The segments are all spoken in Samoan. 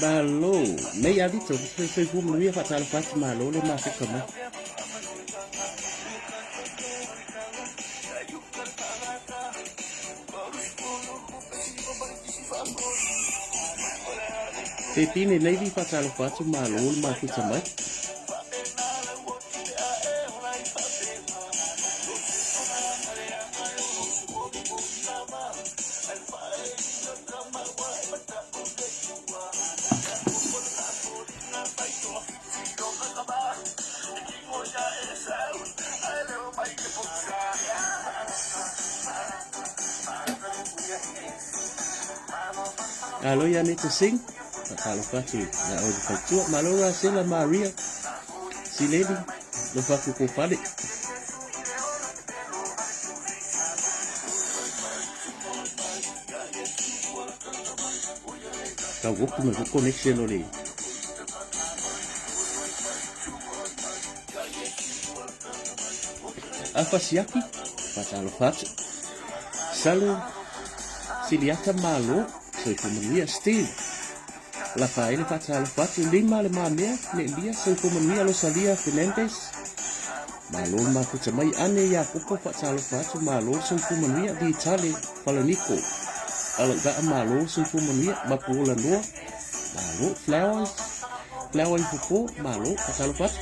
Malo, nei alito, soifua manuia faatalofa atu malo le mafuta mai. Pepine Navy faatalofa atu malo le mafuta mai. Alo ia Neta Singh, faatalofa atu ia oe le faletua. Malo Rasela Maria, Sileli, lofa atu kou fale. Tau oki mai foi connection o le Afa Siaki, faatalofa atu. Salu Siliata Malo, soifua manuia. Steve Lafaele, faatalofa atu. Lima Le Mamea, Neemia, soifua manuia. Rosalia Fernandez, malo le mafuta mai. Ane Iakopo, faatalofa atu. Malo le soifua manuia. Vitale Falaniko, Alaugaa, malo le soifua manuia. Mapuola Noa, malo. Flowers, Flower i Popo, malo, faatalofa atu.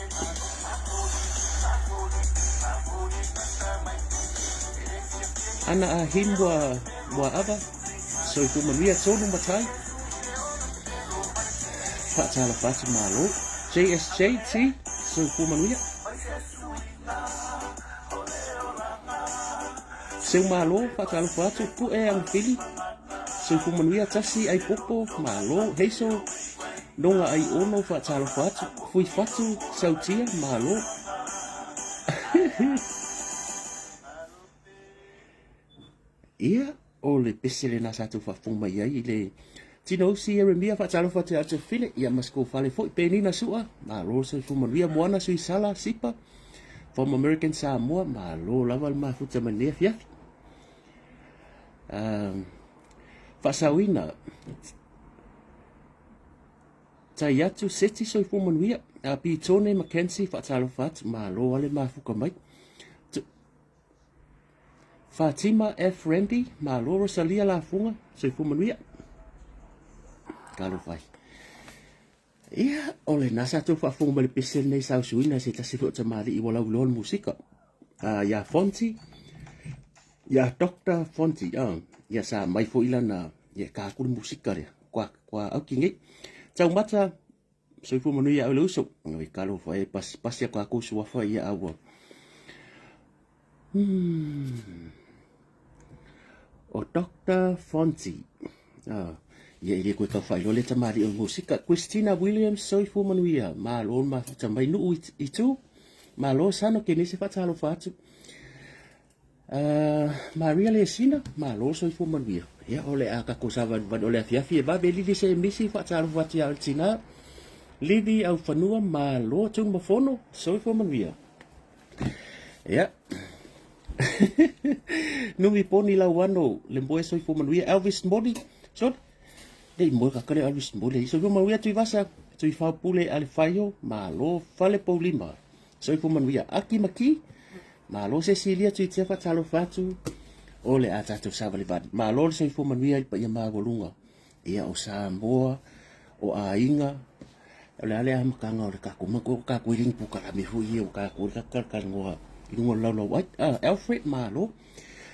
Ana a Him wa, wa Ava, soifua manuia tonu matai. Faatalofa atu malo. JSJT, soifua manuia. Seu malo, faatalofa atu, Pu'e Agafili, soifua manuia, Tasi Aipopo, malo, Heiso, Noga Ai Ono, faatalofa atu, Fuifatu, Sautia, malo. Ia, o le pese lena sa tou faafofoga mai ai i le Tino Usi Ieremia faatalofa atu ia te File, ia ma se fale foi Penina Sua, malo le soifua manuia, Moana Suisala Sipa from American Samoa, malo lava le mafuta mai lenei afiafi. Faasaoina Tai atu Seti soifua manuia, a Pitone Mackenzie faatalofa atu, malo lava le mafuta mai. Fatima F. Randy, malo Rosalia Lafuga, soifua manuia. Talofa ai. Ia, o lena sa tou faafofoga mai le pese lenei sa usuina se tasi foi o tamalii ua lauiloa le musika. Ia Fonti, ia Dr. Fonti, ia sa mai foi lana, ia ka aku le musika lea, kua, kua auki nei. Taumata, Soifua manuia au le uso. Oi talofa e pasi pasi aku aku suafa ia aua. O Dr. Fonti. Ah, ia i le koe tau whailo le tamari o musika. Christina Williams, soifua manuia. Malo mafuta mai nuu i tu. Malo sano ke nese whatalofa atu. Maria Lesina, malo soifua manuia. Ia, o le a tatou savalivali o le afiafi e vave lili se misi faatalofa atu ia tina. Lili au fanua, malo Tunumafono, soifua manuia. Ia. Numi poni lauano, le moe soifua manuia. Elvis Moli, sorry. Le moe kaka le Elvis Moli. Soifua manuia Tuivasa, Tuifaupule Alefaio, malo Fale Poulima. Soifua manuia. Aki Maki, Malo Cecilia Tuitia faatalofa atu o le a tatou savalivali. Malo le soifua manuia i le paia maualuga. Ia o Samoa, o aiga, o le a le amataga o le tatou ma o tatou i pukalame foi ia o tatou le tatou i luga o le laulau ai. Ah, Alfred, malo.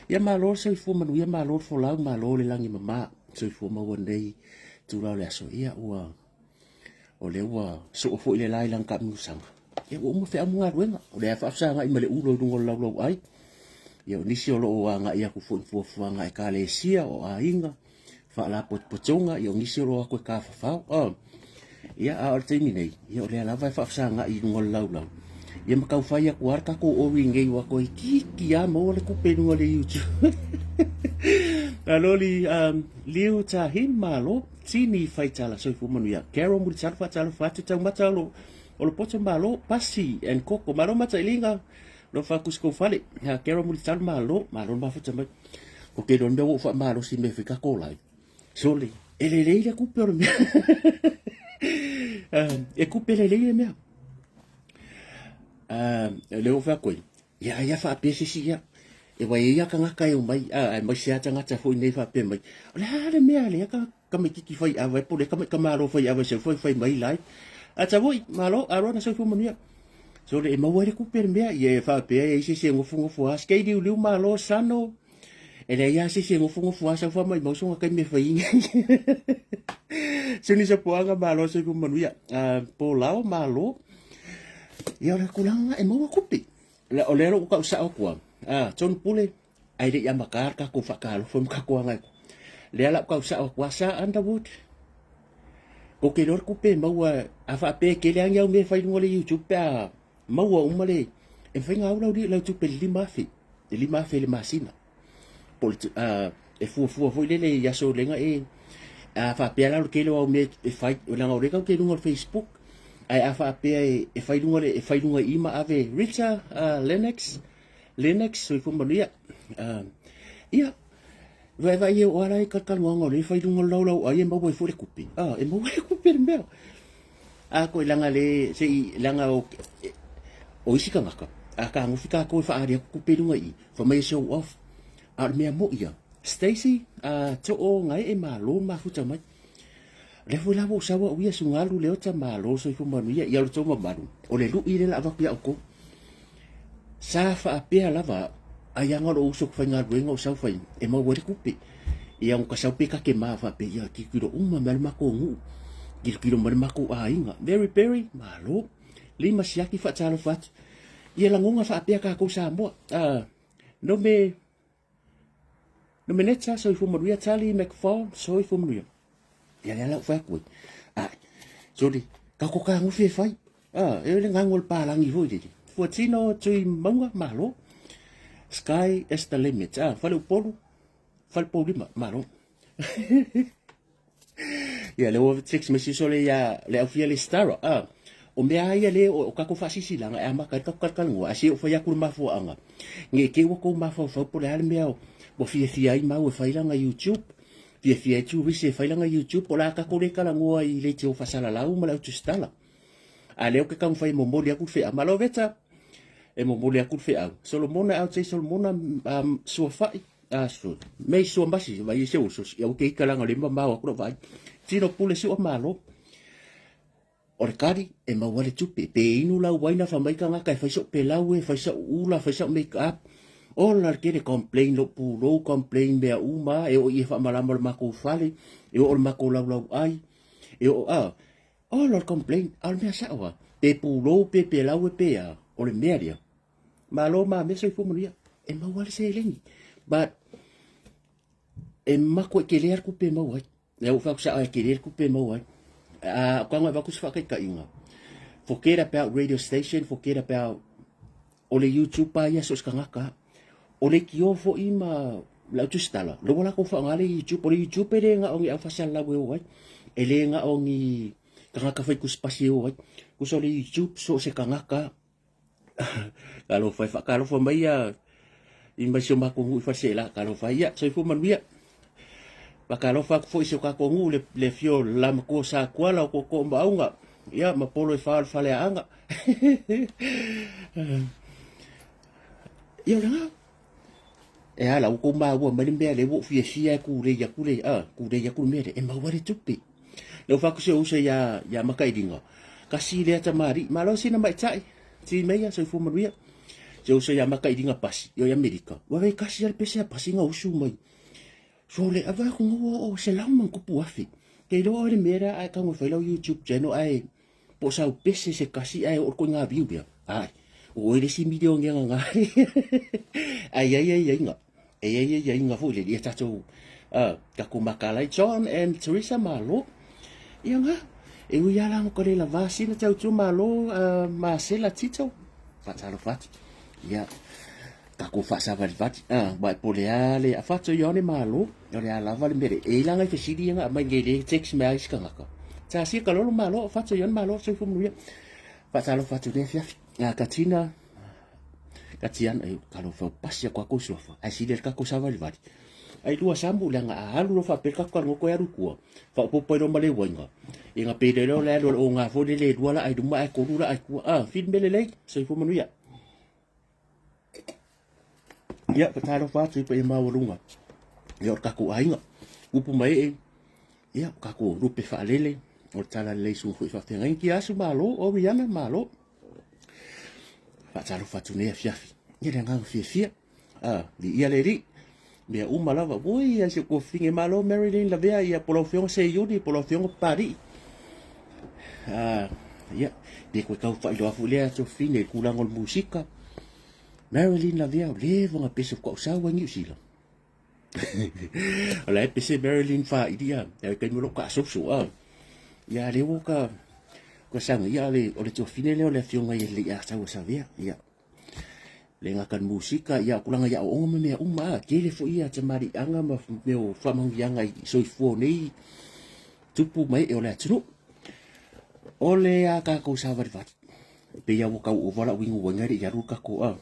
Ia malo le soifua manuia, malo le folau, malo le lagi mama. Soifua maua nei tula o le aso. Ia ua O lea ua soo foi le la i lana taamilosaga. Ia ua uma feau ma galuega. O lea e faafesagai ma le ulo i luga o le laulau ai. Ia o nisi o lo o agai atu foi i fuafuaga a ekalesia, o aiga, faalapotopotoga, ia o nisi o lo o atu e tafafao. Ia, a o le taimi nei, ia o lea lava e faafesagai i luga o le laulau. Ia ma tau fai atu lava le tatou ori nei ua toeitiiti lava maua le tupe i luga o le YouTube. Malo li um, Liu Tahim, malo. Tini Faitala, soifua manuia. Carol Mulitalo, faatalofa atu, taumata o lo, o lo poto malo. Pasi and Koko, malo matailiga. Lo fakusi kou fale. Ha, Carol Mulitalo, malo. Malo le mafuta mai. Ko ke lon mea ua ou faamalosi i mea e fai tatou live. Sole, e lelei le kupe o le mea. E kupe lelei le mea. Le o fai atu ai, ia ai a faapea se isi ia. E wai ia tagata e omai, a, aemaise a tagata foi nei faapea mai. O le a le mea lea ka tamaititi fai ava e po o le tamaiti fai ava e sau foi fai mai live. A tau malo, alo na soifua manuia. Sole, e maua ai le kupe le mea, ia e faapea e ai se isi e nofonofo a, skei liuliu malo sano. E leai lava se isi e nofonofo lava sau faamaumau soga taimi e fai ai. Suni Sopoaga, malo soifua manuia. Po Lao, malo. Ia o le tulaga e maua tupe. O lea ua tau sao atu lava. John Pule, ae le i amata le tatou faatalofa ma tatou agai. Lea la ua tau sao atu lava, Sa Underwood, tou te iloa le tupe e maua, a faapea e tele lava ni au mea e fai i luga o le YouTube pe a maua uma le, e mafai ona au lau, lau tupe i le 5,000, le 5,000 i le masina. Po o le, e fuafua foi lele i aso lega e, a faapea la o le tele o au mea e fai, leaga o lea tatou te i luga o le Facebook, ae a faapea e fai luga le, e fai luga i i ma ave Rita Lennox, Lennox, soifua manuia. Ia, vaevae e o ala e kalakaluaga o lea e fai luga o le laulau ai e maua ai foi le tupe. Ah, e maua ai le tupe le mea. A koe leaga le, se i, leaga o, o isi tagata, a tagofi tatou e faaali atu tupe i luga i i, fai mai e show off. A o le mea moi ia, Stacy, too gaee malo mafuta mai. O lea foi la ua ou sau au ia sugalu Leota malo soifua manuia ia lo tou mamalu. O le lui lea la avatu ia outou. Sa faapea lava ai aga o lou uso faigaluega o sau fai e maua ai le tupe. Ia ka sau pe ka ke ma faapea ia tilotilo uma mai le matou nuu. Tilotilo mai le matou aiga. Mary Perry, malo. Lima siaki faatalofa atu. Ia lagona faapea tatou Samoa. No me Nomeneta, soifua manuia, Charlie McFall, soifua manuia. Ia lea la ua fai atu ai. Ai, sole, tatou tagofi e fai. Ah, e le gago o le palagi foi lele. Fuatino, tui maunga, malo. Sky is the limit. Ah, fale upolu, fale poulima, malo. Ia, lea ua text message sole ia le aufia le stara. Ah, o mea a ia le o, o tatou faasisilaga e amata ai le tatou talatalanoa, ae se i ou fai atu le mafuaaga, ne i te i ua tou mafaufau po o le a le mea ua fiafia ai mau e fai lana YouTube, fiafia ai Turisi e fai lana YouTube, o le a tatou le talanoa i leitio faasalalau ma le au tusitala. A lea ou te taumafai e momoli atu le feau. Malo Veta, e momoli atu le feau. Solomona, LJ Solomona, um, Suafa'i, Ah, su, mei sua masi, vai e se uso, ia ute ika langa le mamao aku vai. Tino pule sua malo. O le kari e maua le tupe, pe inu lau waina fa mai tagata e fai sa'u pelau e, fai sa'u ula, fai sa'u make up. Ola le tele complain lou pulou, complain mea uma, e oo i e faamalama o le matou fale, e oo o le matou laulau ai, e oo, ah, ola le complain, a o le mea sa'o lava, pe pulou, pe pelau e pe a, o le mea lea, Malo ma mea soifua manuia. E maua le seleni. But e mako e tele a le tupe e maua ai. Lea ua fai atu sao e tele le tupe e maua ai. A o tago e avatu se faataitaiga. Forget about radio station, forget about o le YouTube pa ia so o se tagata. O le leitio foi ma le au tusitala, lea ua latou faaaoga le YouTube. O le YouTube e le na o ni au faasalalau e o ai. E le na o ni tagata fai tusipasi e o ai. Tusa o le YouTube so o se tagata. Talofa e faatalofa mai ia i mai si o matou nuu i Faleseela. Talofa ia, soifua manuia. Faatalofa atu foi i si o tatou nuu le, le afio o le lamatua Sa Tuala o Tootoo ma Auga. Ia, ma Polo e fa o le Faleaaga. Ia o lena. E ala, ua tou maua mai le mea lea ua ou fiafia e kūlei atu le, a, kūlei atu le mea lea, e maua le tupe. Lea ua fai atu si ou uso ia, ia Makailiga, kasi lea tamalii, malo sina maita'i, ti meia, soifua manuia. Si ou uso ia Makailiga pasi, i o i Amerika, ua vei kasi a le pese a pasi na usu mai. So le ave aku ngau o 100+,000. Ke iloa oe le mea lea ae tago e fai lau YouTube channel ae Po o sau pese se kasi ae oo le koiga view lea. Ai, o oe le isi milionea gagā. Ai ai ai aiga. E ai ai aiga foi le ia tatou tatou makalai John and Teresa malo. Ia nga. E ui ala ngo ka le lava sina tau tu malo Marcela Tito. Faatalofa atu. Ia, takou faasavalivali. Ah, wa e pole a le afato i one malo, o le a lava le mele. E ilanga i fesili ia nga mai nge le text me ai sikangaka. Sa sia ka lolo malo, afato i one malo, soifua manuia. Faatalofa atu le afiafi. Ah, Katina, Katiana, e talofa pasi aku aku suafa. Ai sili le kako savalivali. Ai lua samu le anga a alu lo fa pe kako ka ko alu kua. Fa popo i lo male wainga. Inga pe le lo le alu o ngā fo le le lua la ai luma ai kolu la ai kua. Ah, film mele lei, soifua manuia. Ia, fatalofa atu i pa i maualuga. Ia, o le kako aiga. Upu mai e, ia, o kako lupe faalele, o le tala lelei suga foi faafeagaiga. Kia asu malo, o Riana, malo. Faatalofa atu nei afiafi. Ia le agaga fiafia. Ah, li ia le li. Mea uma lava. Ui, ai se kuafinge malo Marilyn lavea ia po lau afioga Seiuli, po lau afioga Papalii. Ah, ia, le koe tau whailoa fu lea tuafine i kūlanga o le musika. Marilyn lavea, o le wanga pese kwa usau ai New Zealand. O la e pese Marilyn fa iria, e kai mo ka so a. Ia le wo ka ka sanga ia le o le tuafine le o le afioga i le ia sau sa vea. Ia. Le ngā kan musika ia kulanga ia o me mea uma a kele fo ia te mari anga ma me o whamahuianga i soifua nei tupu mai e o le atunu. O le a kākou sāvalivali. Pe ia wo kau o wala wingu wangari ia ru kako a.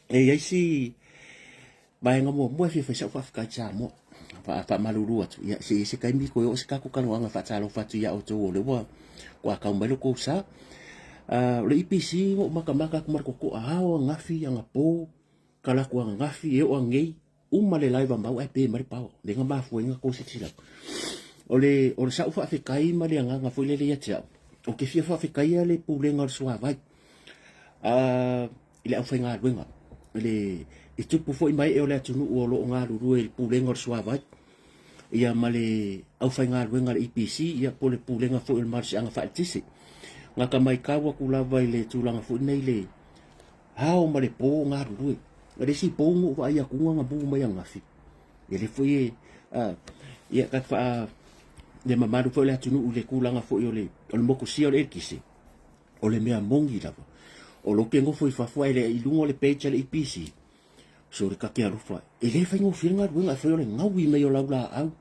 E iai si vaega muamua e fia fai sau faafetai Samoa. Faamalulu atu, ia se i se taimi koe oo se tatou talanoaga faatalofa atu ia outou o lea ua ua tau mai lo tou sa. O le EPC ua ou matamata atu ma le totoa ao ananafi anapo talaatu ananafi e oo anei uma le live a mau ae pe mai le power. Lea na mafua ai na tou silasila atu. O le o le sau faafetai ma le agaga foi lele ia te au, ou te fia faafetaia le Pulega o le Suavai. I le aufaigaluega, le i tupu foi mai e o le atunuu o lo o galulue i le Pulega o le Suavai, ia ma le aufaigaluega a le EPC, ia po o le Pulega foi o le Malosiaga Faaeletise. Gata maitau atu lava i le tulaga foi nei le ao ma le po o galulue. O le isi pou na ou vaai atu na mu mai ananafi, ia lea foi e, ia ta faa, le mamalu foi o le atunuu i le tulaga foi o le mokusia o le eletise, O le mea moni lava, o lo ke nofo i fafo ae le i luga o le page a le EPC, so le kake alofa, e le faigofie le galuega e fai o le gaui mai o lau laau,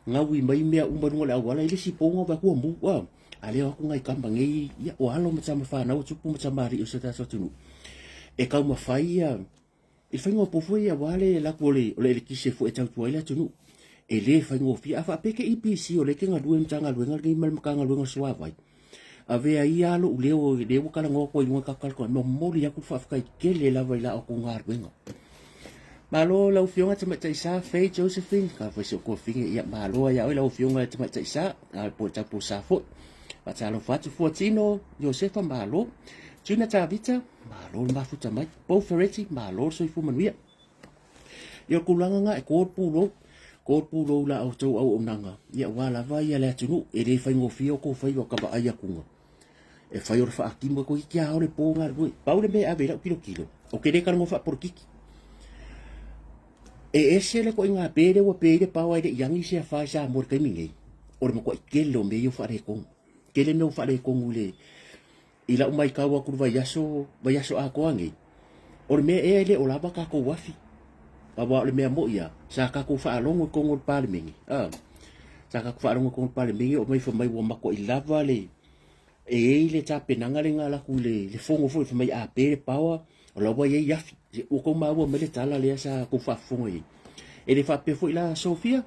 gaui mai mea uma i luga o le auala, i le isi pou ga ua mu, a, a leo atu nai tama nei, ia, o alo ma tama fanau, o tupu ma tamalii o si o tatou atunuu, e taumafai ia, I faigofie foi aua le alu atu o le eletise foi e tautua ai le atunuu. E le faigofie. A faapea ke EPC o lea e te galue i le Matagaluega lenei ma le Matagaluega o le Suavai, avea ia lou leo lea ua talanoa atu ai i luga o le tatou momoli atu le faafetai tele lava i la outou galuega. Malo lau Afioga Tamaitai Sa Faye Josephine, ka fai si ou tuafine, ia malo ai ia oe lau Afioga Tamaitai Sa, a po o le tatou sa foi. Faatalofa atu Fuatino, Iosefa, malo. Juna Tavita, Malo le mafuta mai. Paul Ferretti, malo le soifua manuia. Ia o tulaga na e kō le pulou, kō le pulou la outou auaunaga, ia aua lava ia le atunuu, e le faigofie o tou faiva ka vaai atuga. E fai o le faatino e toeitiiti lava o le po galulue. Pau le mea e ave i lau tilotilo, ou te le talanoa faapolokiki. E ese le ituaiga pe lea ua pe ai le pao ae le i agi se afa i Samoa i le taimi nei, o le matuai tele o mea ia ua faaletonu. Tele mea ua faaletonu i le I lau maitau atu i le vaiaso, vaiaso atoa nei, o le mea ea e le o lava tatou afi. Aua o le mea moi lava, sa tatou faalogo i totonu o le Palemene, a, sa tatou faalogo i totonu o le Palemene o mai fai mai ua matuai lava le, e i ai le tapenaga lea na alu atu i le, le fono foi fai mai a pe le power, o la ua i ai afi. Ua tou maua mai le tala lea sa tou faafofoga i ai. E le faapea foi la Sophia,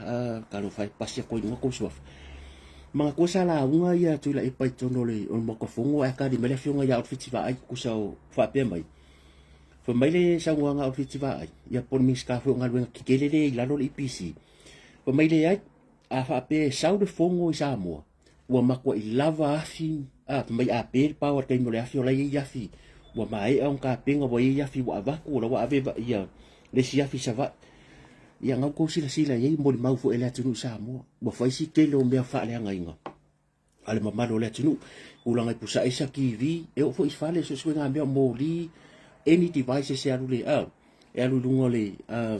a, talofa e pasi atu ai i luga tou suafa. Manatua sa lauga ia Tuilaepa i totonu o le, o le Maota Fono ae tali mai le afioga ia Olofi Vaai, tusa o faapea mai. Fai mai le saunoaga a Olofi Vaai, ia po o le Minisita foi o Galuega Tetele lea i lalo o le EPC. Fai mai leai, a faapea e sau le fono i Samoa, ua matuai lava afi, a, fai mai a pe le power i le taimi o le afi, o la e i ai afi, ua maea ona tapena, ua i ai afi ua avatu, o la ua ave ia le isi afi i Savaii. Ia na outou silasila i ai, molimau foi e le atunuu i Samoa, ua fai si tele o mea faaleagaina a le mamalu o le atunuu. Tulaga i pusaesa, TV, e oo foi i fale, suesuega mea o moli, any devices e alu le, a, e alu i luga o le, a,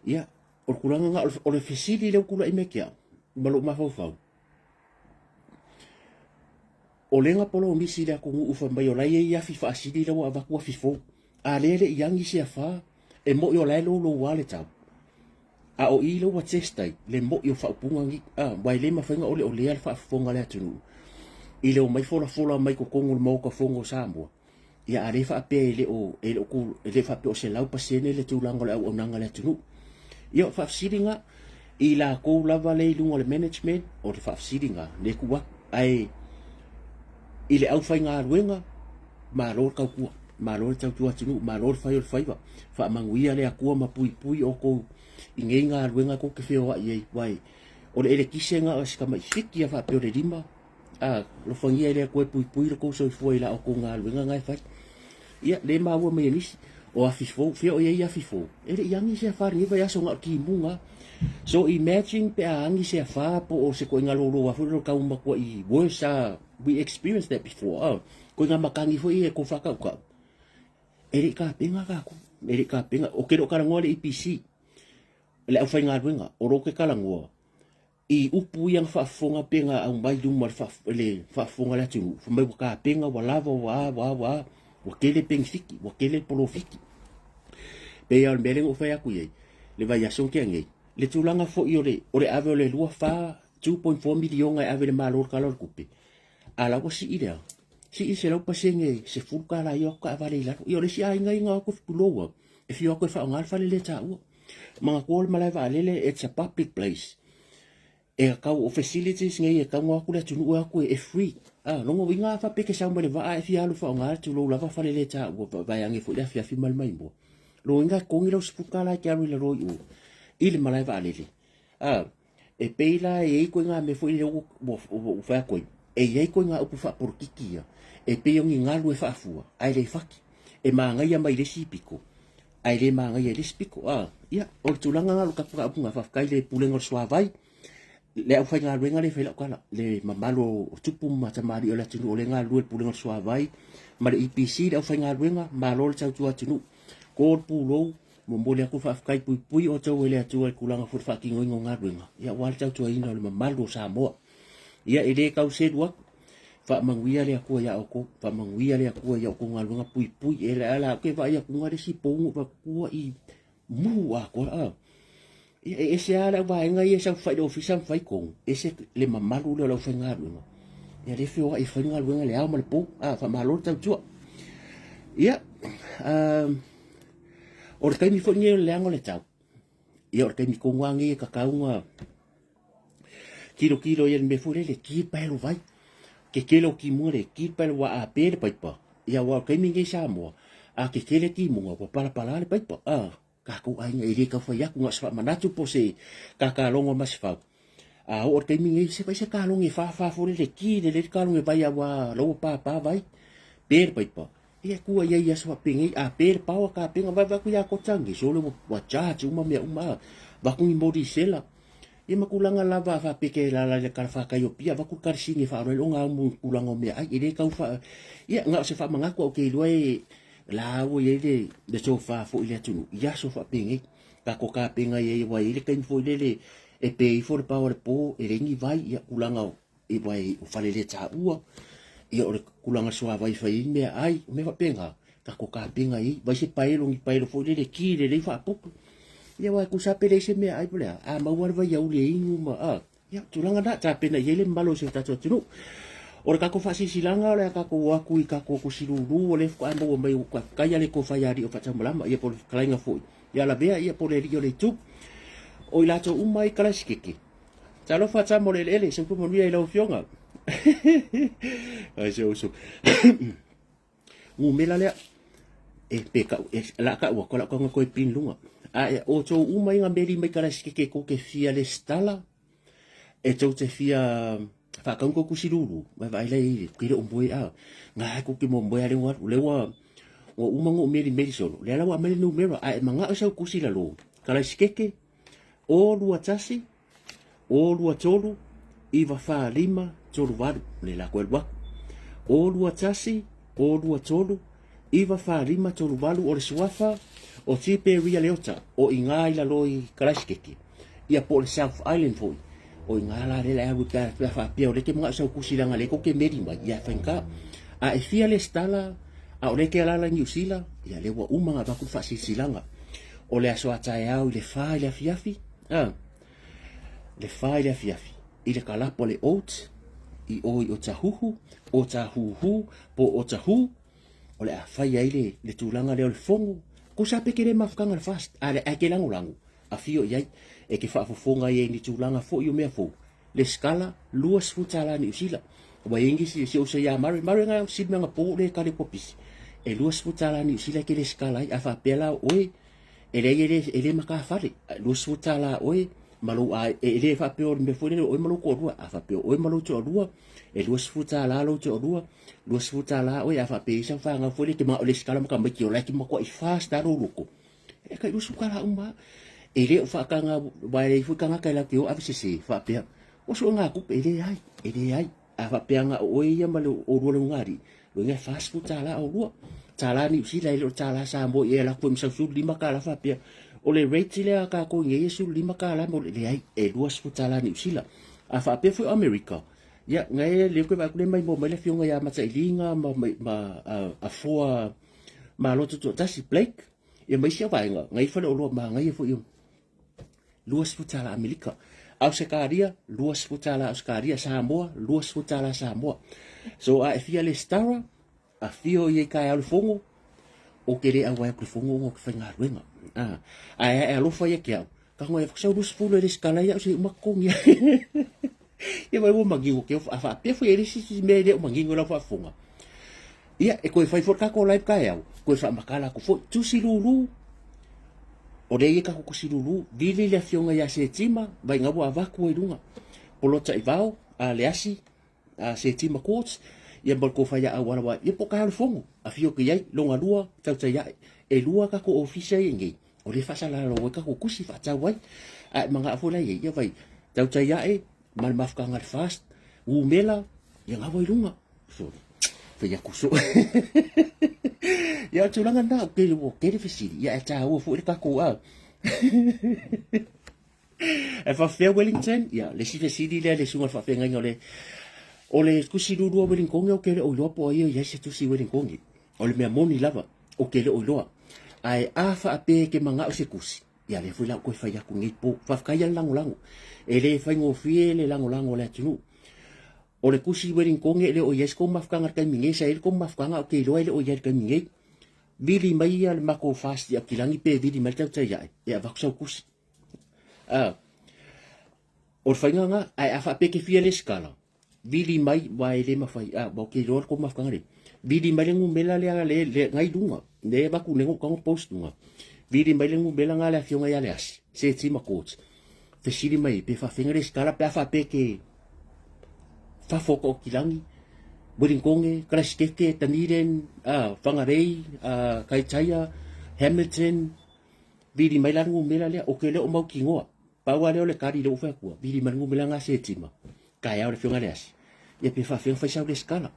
ia, o le tulaga lena, o le fesili lea ua tulai mai ia te au ma lou mafaufau. O lega polomisi i le atunuu fai mai o la e i ai afi faasili la ua avatu afi fou. A lea e le i agi se afa, e moi o la e loulou lava le tau. A o i la ua test ai le moi o faaupuga nei, a, aua e le mafai ona oleolea le faafofoga a le atunuu i le omai folafola mai totonu o le Maota Fono o Samoa. Ia a lea faapea e le o, e le o, e le faapea o 100% le tulaga o le auaunaga a le atunuu. Ia o faafesiliga i latou lava lea i luga o le management, o le faafesiliga lea tuu atu. Ae i le aufaigaluega, malo le tautua, malo le tautua atunuu, malo le fai o le faiva. Faamanuia le Atua ma puipui outou i nei galuega tou te feoai ai, aua o le elekise na o si tamai fiki a faapea o le lima A, alofagia e le Atua e puipui lo tou soifua i la outou galuega na e fai. Ia, le maua mai e nisi, o afi fou, fea o i ai afi fou? E le i agi se afa i lenei vaiaso na o timuga. So imagine pe a agi se afa po o se koiga lolo a foi lo tau matuai worse we experienced that before. Oh, koiga makagi foi e ko whakaukau. E le i kapena kākou. E le i kapena. O ke lo kalangoa le EPC. Le aufaigaluega, o lo ke kalangoa. I upu ia na faafofoga pe na aumai i luma o le faafofoga a le atunuu, fai mai ua tapena, ua lava, ua a, ua a, ua a, ua tele penefiti, ua tele polofiti. Pei lava o le mea lea na ou fai atu i ai, le vaiaso na tea nei, le tulaga foi o le, o le ave o le 2, 2.4 miliona e ave i le Malo i le Tala o le Tupe, a la ua sii le a? Sii 100% $10 ia o atu taavale i lalo. Ia o le isi aiga ia na o atu tulou au, e fia o atu e faaaoga le fale lea taua. Manatua le malae vaalele, it's a public place. E tatau, o facilities nei e tatau ona o atu le atunuu e o atu e free. Ah, lona uiga a faapea e te sau mai le vaa e fia alu e faaaoga tulou lava fale le taua vaeane foi le afiafi ma le maimoa. Lona uiga e totogi lau $10 e te alu i lalo i o i le malae vaalele. Ah, E pei la e i ai koe ngā mea foi lea ua, ua, ua, ua whai atu ai. E i ai koe ngā upu whaapolokiki ia, e pei o ni ngalu e whaafua, ae le whaki. E māngaia mai le isi piko, ae le māngaia i le isi piko. Ah, ia, o le tulaga ngā lo taku ngā upu ngā whawhkai le pulenga o le suavai, le au whaigaluega le whai lau kala, le mamalu o tupu ma tamalii o le atunuu o le galulue le pulega o le suavai, ma le EPC le aufaigaluega, malo le tautua atunuu. Ko le pulou, Momoli atu faafetai puipui outou e le Atua i tulaga foi le faatinoina o galuega, ia aua le tautuaina o le mamalu o Samoa. Ia e le tau selu atu, faamanuia le Atua ia outou, faamanuia le Atua ia outou galuega puipui. E le ala ke vaai atu nga le isi pou ua i mu atoa. A. Ia e ese lava le auvaega ia e saofai i le ofisa ma fai tonu, ese le mamalu lea o le aufaigaluega. Ia lea e feoai e fai galuega i le ao ma le po. A, faamalo le tautua. Ia, o le taimi foi lenei o le leaga o le tau. Ia o le taimi tonu lava lenei e tatau ona tilotilo i le mea foi lele, ki paelo vai. Kekele o timuga le ki paelo ua a pe le paipa. Ia aua o le taimi lenei i Samoa, a kekele timuga ua palapala le paipa. A, tatou aiga e le tau fai atu na o se faamanatu po o se kakalogo ma se fau. A oo i le taimi nei, se fai se kalogo e fāfā foi lele, ki lelei le kalogo e vai aua lau ua pāpā vai, pe le paipa. Ia tua i ai i aso faapenei, a pe le paoa kapena, vae vae atu ia Kotangi, sole ua, ua charge uma mea uma, a avatu ni moli sela. Ia ma tulaga lava a faapea ke lala i le talafatai o Apia, avatu le kalasini e faaola ai le ogaumu i tulaga o meaai. E le tau faa... Ia, na o se faamanatu au te iloa e la ua i ai le, le tofa foi i le atunuu i aso faapenei. Tatou tapena i ai aua e i ai le taimi foi lele e pe ifo le pao a le po, e leai ni vai, ia tulaga o, e vai o fale le taua, ia o le tulaga suavai e fai ai meaai, o mea faapena, tatou tapena i ai, vai se paelo, ni paelo foi lele ki lelei faaputu. Ia aua e tusa pe leai se meaai po o le a, a maua le vaiauli e inu ma, a, Ia, tulaga na, tapena i ai le mamalu o si o tatou atunuu. O le tatou faasilasilaga o le a tatou o atu i tatou tusi lulu o lea faatoa maua mai ua faafetai a le Atua faialii o faataumalama, ia po o le fetalaiga foi ia Lavea, ia po o le alii o le itu. O i latou uma i Kalasikeke. Talofa tama o le eleele, soifua manuia i lau afioga. Ai se uso. Numera lea, e pe kau, e la kau atu, la kau koe pin lunga. A e o tou uma i ngā meri mai Kalasikeke kou te fia lesitala, e tou te fia whakaunga kou kusi lulu, vai vai lai i kire o moe a, ngā hai kou ki mo moe a leo alu, leo a, o uma ngō meri meri solo, lea lawa amai le numera, a e manga o sau kusi la lo, Kalasikeke, o lua tasi, o lua tolu, iwa wha lima, tolu waru, le la koe alu aku. O lua tasi, o lua tolu, iwa wha lima, tolu waru, o le suafa, o Tiperia Leota, o i ngā i lalo i Kalasikeke, ia po o le South Island foi. O i ngā la le le alu pe pe faapea o le ke mga sau kusi langa le ko ke meri mai ia fainga. A e fia le stala a o le ke alala New Zealand ia le ua uma nga vaku faasilasilaga. O le aso a taeao i le fa i le afiafi, a le fa i le afiafi i le kalapo le oat i o i Otahuhu, Otahuhu po o Otahu, o le a fai ai le, le tulaga lea o le fono. Ko sa peke le mafutaga le fast, a le ae ke lagolago, afio i ai, e ke faafofoga ai i ni tulaga foi o mea fou. Le skala, $20 Niu Sila. Ua i ai si uso ia Mare, Mare nga si mea po le kale popisi. E $20 Niu Sila ke le skala ai, a faapea la oe, e leai e le, e le matafale, $20 oe, ma lou a, e le faapea o le mea foi lele oe ma lou toalua, a faapea oe ma lou toalua, e $20 lou toalua, $20 oe, a faapea i sau fanau foi lele, te manao e lesitala ma tamaiti o la e te matuai fast lava lou loto, e tai $20 uma lava. E le o faataga, aua e leai foi tagata e latou te o ave sese, faapea, ua sue tupe, e leai, e leai. A faapea na o oe ia ma le oulua le ugaalii, loiga e $40 oulua. Tala Niu Sila e le o le tala Samoa i e alu atu foi ma sau $15 faapea. O le rate lea a tatou i nei e $15 mo le leai, e $20 Niu Sila. A faapea foi o Amerika, ia, na e le koe vaai atu le maimoa mai le afioga ia Matailiga ma, ma, ma Afoa Malo Tutoatasi, Blake, ia ma isi vaega, na i faleoloa manaia foi o $20 Amerika. Ausetalia, $20 Ausetalia, Samoa, $20 Samoa. So a e fia le stara, afio i ei taeao le fono, o te le auai atu le fono ona o te faigaluega. Ah, ae a e alofa ia te au, ka ngoe sau 20 e le skala ia au se uma totogi. Ia mai ua manino ke a faapea foi e le isi mea e le o manino i lau faafofoga. Ia, e toe fai foi le tatou live taeao, toe faamatala atu foi, tusi lulu, o lea e i ai tatou tusi lulu, vili le afioga ia Setima, vaaiga ua avatu ai luga, polota i vao, a le asi, a Setima Courts, ia ma le tou faiaau ala wa, ia po o taeao le fono, afio atu i ai, lona lua, tautai ae, e lua tatou ofisa ia i nei, o lea e faasalalau ai tatou tusi faatau ai, a e manao foi la i ai, ia vai, tautai ae, ma le mafutaga a le FAST, numera, ia gawa i luga. Sorry. Fai atu so. Ia, o tulaga na, o tele, o tele fesili. Ia, e tāua foi le tatou a. E faafefea Wellington, ia, le isi fesili lea le susuga i le faafeagaiga o le, o le tusi lulua Wellington, ou te le o iloa po o ai e i ai se tusi Wellington. O le mea moni lava, ou te le o iloa. Ae a faapea e te manao se tusi, Ia lea foi la ou toe fai atu nei po. Faafetai le lagolago. E le faigofie le lagolago a le atunuu. O le tusi Wellington e le o i ai se kou mafutaga i le taimi nei, sa i ai le kou mafutaga ou te iloa e le o i ai i le taimi nei. Vili mai ia le matou fast i Aukilagi pe vili mai le tautai ae, e avatu sau tusi. Ah, o le faiga lena, ae a faapea e te fia lesitala, vili mai wa e le mafai a wa ke iloa ko mafutaga le vili mai le numera lea le le ngai lunga le vaku ne ngo post lunga vili mai le numera nga le afioga ia le asi se ti ma coach fesili mai pe faafenga le skala pe a faapea ke fafo ko kilangi Wellingtonge, Christchurch, Dunedin, Whangarei, Kaitaia, Hamilton, vili mai la numera lea, o ke leo mau kingoa. Pau lava lea o le kari lea ua fai atua, vili mai le numera nga setima, taeao le afioga le asi. Ia pe faafefea ona fai sau lesitala.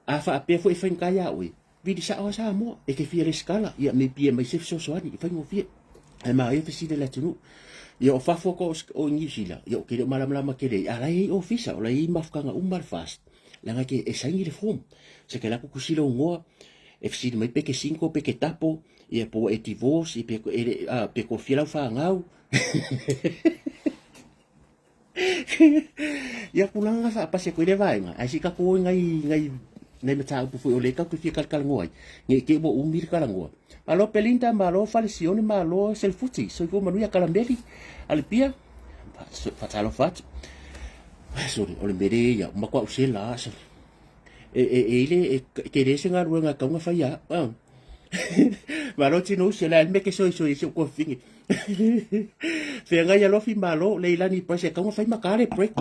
A faapea foi e faigata ia oe, vili sao lava Samoa, e te fia lesitala, ia maybe e aumai se fesoasoani, e faigofie. Ae manaia fesili a le atunuu. Ia o fafo atu o Niu Sila, ia ou te le o malamalama tele ai, a o la e i ai ofisa, o la e i ai mafutaga uma a le FAST, leaga e saini le form. Se ke alu atu tusi lou igoa, e fesili mai pe ke single pe ke tapo, ia po ua e divorce, ia pe, e, a, pe toafia lau fanau. Ia tulaga na faapasi atu ai lea vaega, ae se i tatou o i nai, nai, nai mataupu foi o lea tatou te fia talatalanoa ai, ne i te i ua umi le talanoa. Malo Belinda, malo Falesione, malo Selefuti, soifua manuia Kalameli, Alipia, faatalofa atu. Sorry, o le mea lea ia, matua ou sela lava. E, e, e ile, e tele se galuega e tatau ona fai a. Malo Tinousi, o le a le mea ke soisoi ai si ou tuafafine. Feagai alofi malo, Leilani Price, e tatau ona fai ma ta le break.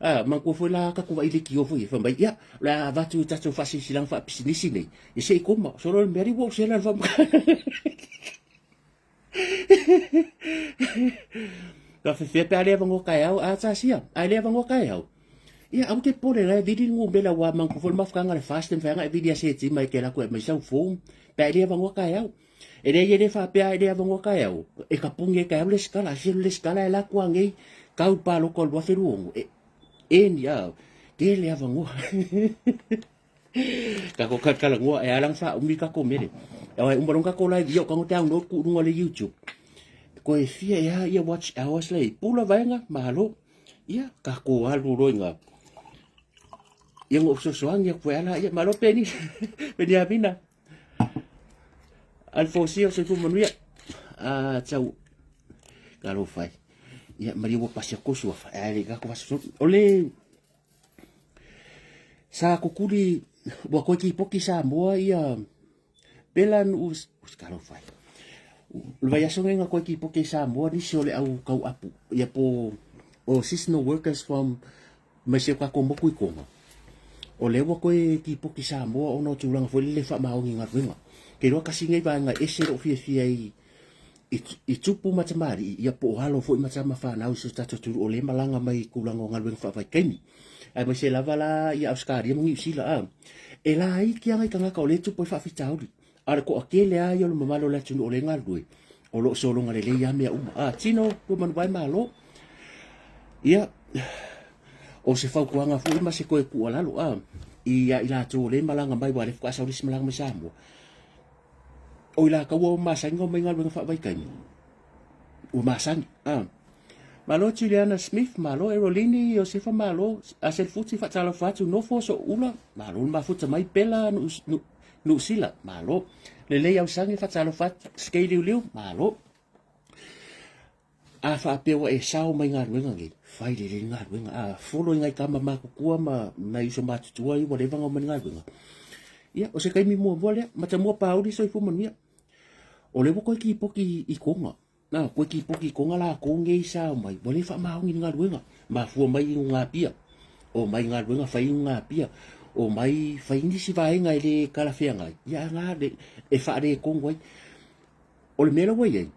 Ah, manatua foi la tatou vaai leitio foi e fai mai, ia, o le a avatu i tatou faasilasilaga faapisinisi nei, ia se i koma. Solo le mea alii ua ou sela le faamatalaga. Faafefea pe a le avanoa taeao, a tasia, a le avanoa taeao. Ia, aua te popole la e vili le numera ua manatua foi le mafutaga a le FAST e mafai ona e vili ase mai e te alu atu e aumai sau form pe a e le avanoa taeao. E leai e le faapea e le avanoa taeao, e tapuni ai taeao le lesitala, a fia lesitala e alu atu lava nei. Kau paloko o le 2006, e, e ni a, tele avanoa. Kako kalakala e ala fa umi kako mele. E ai umba longa ko live yo kango download ku lunga le YouTube. Ko e fia e a ia watch hours le pula vaenga malo. Ia kako alu roinga. Ia ngo sosoangi ko ala ia malo peni. Peni avina. Alfosia soifua manuia. Ah, tau. Kalo fai. Ia maria ua pasia kosu afa. Ai le kako vasu. Ole sa kukuli ua koe kipoki Samoa ia pela nu kalo fai. Le vaiaso ngai nga koe kipoki Samoa nisi o le au kau apu. Ia po o seasonal workers from mai se kako moku i konga. O lea ua koe kipoki Samoa ona o tulaga foi lele faamaoni i galuega. Ke iloa kasi nei vaega ese lou fiafia i i tupu ma tamalii ia po o alo foi ma tama fanau i so tatou atunuu o lea e malaga mai i tulaga o galuega faavaitaimi. Aemaise lava la ia Ausetalia ma Niu Sila a e laiti lava nai tagata o lea e tupu ai faafitauli. A o le toatele lava ia o le mamalu o le atunuu o lea e galulue, o lo o sologa lelei lava mea uma. A tino ua manuae malo. Ia, o se fautuaga foi ma se toe tuualalo a ia i latou o lea e malaga mai, aua o lea faatoa sau le isi malaga mai Samoa, o i latou ua masani ona omai galuega faavaitaimi, ua masani. A Malo Juliana Smith, malo Erolini, Iosefa malo, Aselifuti faatalofa atu, nofo So'uula, malo le mafuta mai, Pela Nuusila, malo. Lelei Ausage faatalofa atu, Skei Liuliu, malo. A faapea ua e sao mai galuega nei, fai lelei le galuega. A folo i nai tama matutua ma nai uso matutua ia ua leva ona omai i le galuega. Ia, o se taimi muamua lea, matamua Pauli soifua manuia. O lea ua toe kipoti i Toga. Na, koe kipoki konga lakou nei sa omai, ua le faamaoni i le galuega, mafua mai i luga Apia, omai i galuega fai i luga Apia, omai fai nisi vaega e le talafeagai, ia a na e faaletonu ai. O le mea la ua i ai,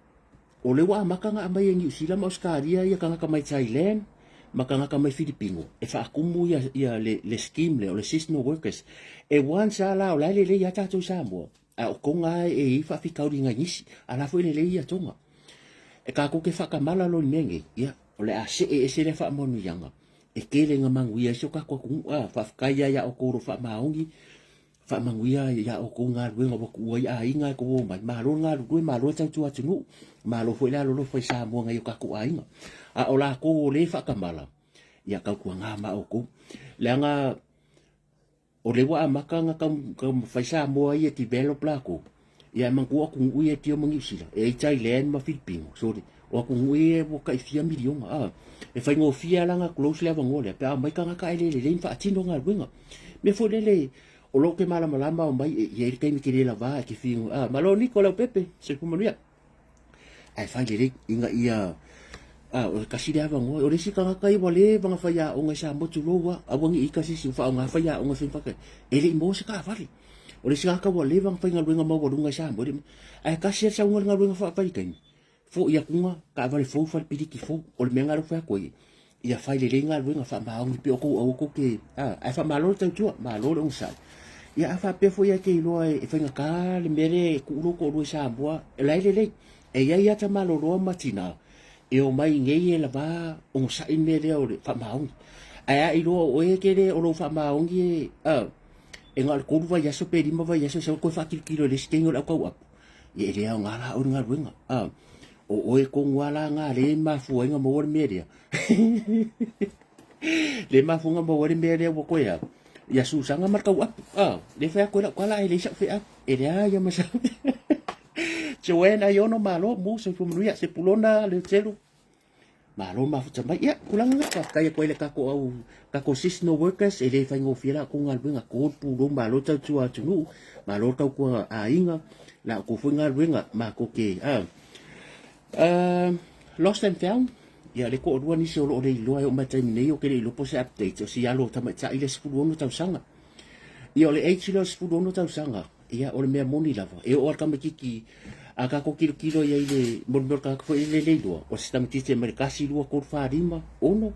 o lea ua amata ona aumai e Niu Sila ma Ausetalia ia tagata mai Thailand ma tagata mai Filipino e faatumu ia, ia le, le scheme lea o le seasonal workers. E once lava la o la e lelei lava tatou i Samoa, A o Tonga lava e i ai faafitauli i nai nisi, a la foi e lelei ia Tonga. E tatou te faatamala loa i le mea nei, ia, o le a see ese lea faamanuiaga e tele ina manuia ai si o tatou atunuu. A, faafetai lava ia outou o lo o faamaoni, faamanuia ia outou i galuega ua tuua ai aiga e tou omai. Malo le galulue, malo le tautua atunuu, malo foi le alolofa i Samoa nai o tatou aiga. A o latou o lea e faatamala, ia tautuana ma outou. Leaga O lea ua amata ona taumafai Samoa ia e develop latou, ia ae manatua o atunuu ia e tio ma Niu Sila, e i ai Thailand ma Filipino, sorry, o atunuu ia ua tai fia miliona, a. E faigofie lava la ona close le avanoa lea pe a omai tagata ae le lelei ona faatino galuega. Mea foi lele, o lou te malamalama omai e i ai le taimi e te le lava e te fiu, a, malo Niko Leaupepe, soifua manuia. Ae fai lelei ina ia a o le tasi lea avanoa. O le isi tagata ia ua leva ona faiaoga i Samoa tulou a, aua ne i ita se isi ua faaaoga faiaoga e fai ma e le i maua se taavale. O le isi tagata ua leva ona faigaluega maualuga i Samoa e le i maua. Ae tasi lava le sauga o le galuega faavaitaimi, foi atu taavale fou falepiliki fou. O le mea lena lea ua fai atu ai, ia fai lelei galuega faamaoni pea outou aua tou te a, ae faamalo le tautua, malo le onosai. Ia a faapea foi e te iloa e faigata le mea lea e tuu lou toalua i Samoa, o la e lelei. E i ai ata maloloa ma tina e omai nei e lava onosai le mea lea o le faamaoni. Ae a iloa o oe e te le o lou faamaoni e a, e na o le 3 vaiaso pe 5 vaiaso e sau toe faatilotilo i le isi taimi o le autauapu, ia e le aoga la oe le galuega. A, o oe tonu lava la na lea e mafua ai ona maua le mea lea. Le mafua ona maua ai le mea lea ua toe a, ia Susaga ma le tauapu. A, lea e fai atu ai lau tala ae leai sau feau. E leai lava ma sau. Joanne Aiono, malo, mu, soifua manuia. Sepulona Leutelu, malo mafuta mai. Ia, tulaga na, faafetai atu ai le tatou au, tatou seasonal workers, e le faigofie la outou galuega, kod pulou, malo tautua atunuu, malo tautua aiga, la outou foi galuega, matou te, a, lost and found, ia le toalua nisi o lo o le iloa e oo mai taimi nei, o ke le iloa po o se update, o si alo tamaitai le 16 tausaga. Ia o le age lea o le 16 tausaga, Ia, o le mea moni lava, e oo lava le tamaitiiti a tatou tilotilo i ai i le molimeu o le tagata foi lele le iloa, o se tamaitiiti e mai le 1, 2, 3, 4, 5,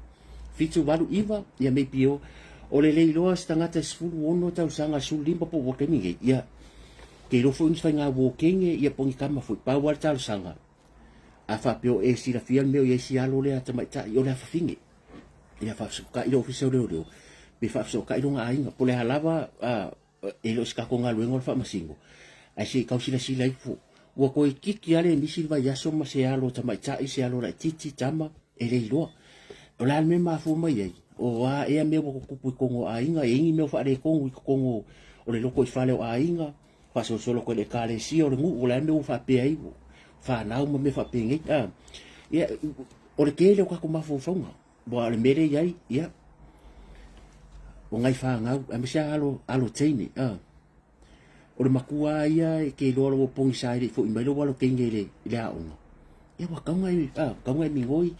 6, 7, 8, 9, ia maybe o, o le le iloa o se tagata e 16 tausaga, 15 po o ua taimi nei, ia, ke iloa foi ni faiga uo kenge, ia po o ni tama foi, pau lava le talosaga. A faapea o e silafia le mea o i ai si alo lea tamaitai o le afafine, ia faafesootai le Ofisa o Leoleo pe faafesootai lona aiga. Po o le a lava e le o se tatou galuega o le faamasino, ae se i tau silasila ifo. Ua toe itiiti lava le misi le vaiaso ma se alo tamaitai, se alo laitiiti, tama, e le iloa. O le a le mea e mafua mai ai? O a ea mea ua tutupu i totonu o aiga, e i ai ni mea o faaletonu i totonu o le lotoifale o aiga, faasolosolo atu i le ekalesia o le nuu, o le a le mea ua faapea ai, fanau ma mea faapenei. A, ia, o le tele o tatou mafaufauga, aua o le mea lea e i ai, ia, o nai fanau, aemaise lava alo, alo teine, a. O le matua lava ia e te iloa lou pogisa e le i foi mai lou alo teine i le, i le aoga. Ia ua tau na e, a, tau na e migoi.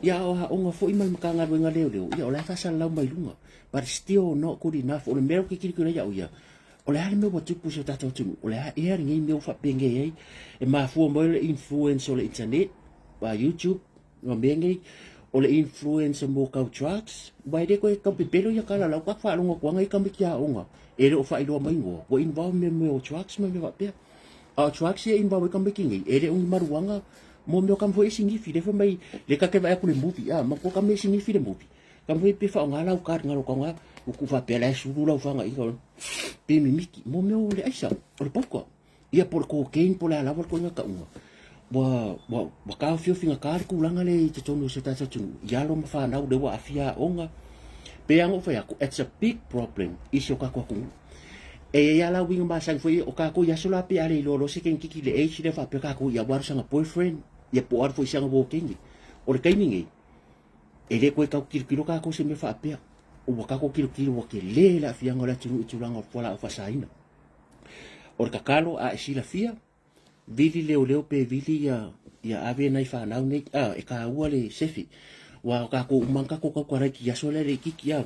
Ia a o aoga foi ma le Matagaluega Leoleo, ia o la e faasalalau mai luga. But still not good enough. O le mea ou te tilotilo ai au ia, o le a le mea ua tupu i si o tatou atunuu? O le a ea lenei mea ua faapenei ai? E mafua mai o le influence o le internet, ma YouTube, ma mea nei, o le influence mo kau drugs, aua e le toe tau pepelo ia tala, lau ka faalogo atu ana i tamaiti aoga, e le o faailoa mai igoa, ua involve mea mea o drugs ma mea faapea. A o drugs ia e involve ai tamaiti nei, e le o ni maruaga mo mea o tama foi e sinifi, lea fai mai, lea ta te vaai atu i le movie, a, matua tama e sinifi le movie. Tama foi pe faaaoga lau card ngalo kaoga, ua tuu faapea la e sulu lau fagaiga, pe mimiti, mo mea o le aisa, o le pauka. Ia po o le cocaine po o le a lava le koina tauga, ua, ua, ua taofiofi gata le tulaga lea i totonu o si o tatou atunuu, i alo ma fanau lea ua aafia aoga. Pei lava ona ou fai atu, it's a big problem i si o tatou atunuu. E i ai lava la uiga masani foi o tatou i aso la pe a le iloa loa se teinikiki i le age lea faapea tatou ia ua alu sana boyfriend, ia po o alu foi i sana wokeni. O le taimi nei, e le toe tau tilotilo tatou i se mea faapea. Ua tatou tilotilo ua tele le aafiaga o le atunuu i tulaga o fualaau faasaina. O le tatalo a e silafia, vili leoleo pe vili ia, ia ave nai fanau nei, a, e taua le sefe. Ua o tatou uma na tatou tautuala i aso lea le itiiti a.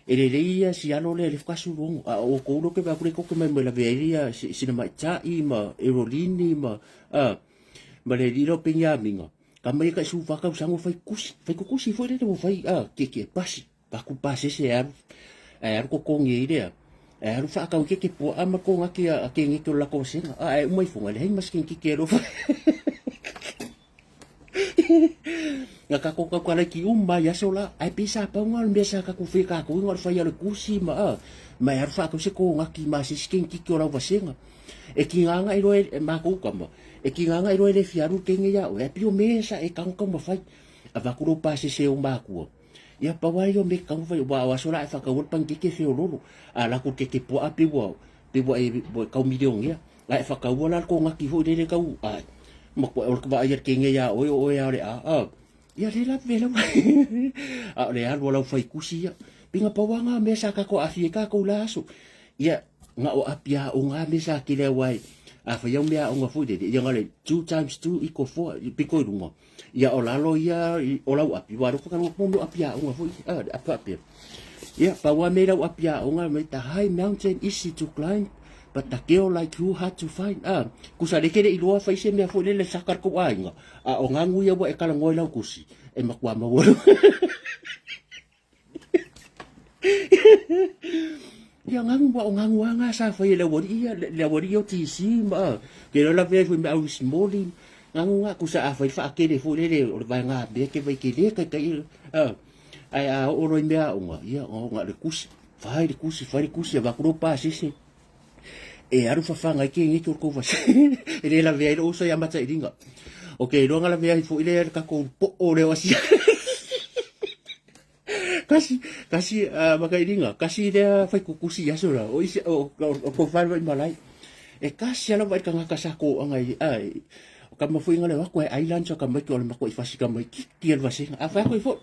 E lelei ia si alo lea le faatoa 16, a o outou lea ou te vaai atu lea tou te mai mai lavea ai ia sina maita'i ma Erolini ma, a, ma le alii lea o Peniamina. Ka mai e tai 14 tausaga ua fai kusi, fai kukusi foi lele ua fai, a, tietie pasi. Paku pasese e alu, ae alu totogi ai lea. Ae alu faatau i keke puaa ma konaki a kengeke o le latou vasega. A ae uma ifoga, leai ma se kengeke e alofa. Na tatou taukalaiti uma ai aso la, ae pei sa pau na o le mea sa tatou faia tatou na o le fai o le kusi ma a, ma e alu faatau se konaki ma se isi kengeke o lau vasega. E tiga na iloa e matou tama, e tiga na iloa e le fia alu le kenge ia oe, ae pei o mea sa e tago taumafai. Avatu lou pasese e ou matua. Ia pau lava ia o mea tatau ona fai, aua o aso la a e faataua le panikeke e feoloolo. A alu atu i le keke puaa pei ua pei ua e ua e tau milionea. A e faataua la le konati foi lele tau a matua o le vaai a le teine ia oe o oe lava o le a a. Ia lea la vela a o le alu a lau faikusi ia. Pei na pau lava na mea sa tatou aafia ai tatou i la aso. Ia na o api aoga lava mea sa tele aua a fai au mea aoga foi lele, ia na o le two times two equal four, pito i luga. Ia o lalo ia o lau api, ua loko kalua mo api aoga foi, ah, le api faapea. Ia, pau a me lau api aoga, me the high mountain easy to climb, but the girl like you hard to find. Ah, kusa le kele iloa fai se mea foi lele saka le kou aiga. A o ngā ia ua e kalagoa i lau kusi, e makua maua. Ia ngagu wa o ngagu anga sa fai le wari ia le wari o TC ma ke la ve foi me au smoli ngagu nga ku sa fai fa ke le foi le o le vai nga be ke vai ke le kai kai a ai a o roi mea o nga ia o nga le kusi fai le kusi fai le kusi va ku ro pa se se e alu fafaga ai ke ngi ko ko vasi e le la ve ai lo uso ia mata iringa o ke lo nga la ve ai foi le ka ko po o le wasi Kasi, kasi uh, makairinga, kasi lea whai kukusi i aso la, o isi, o, o, o ko whanau i malai. E kasi ala wai kangaka sa ko anga i, ai, o ka mafui ngale wako e island so ka mai o le mako i fasi ka mai ki ki el vasenga. A whai ko i fo.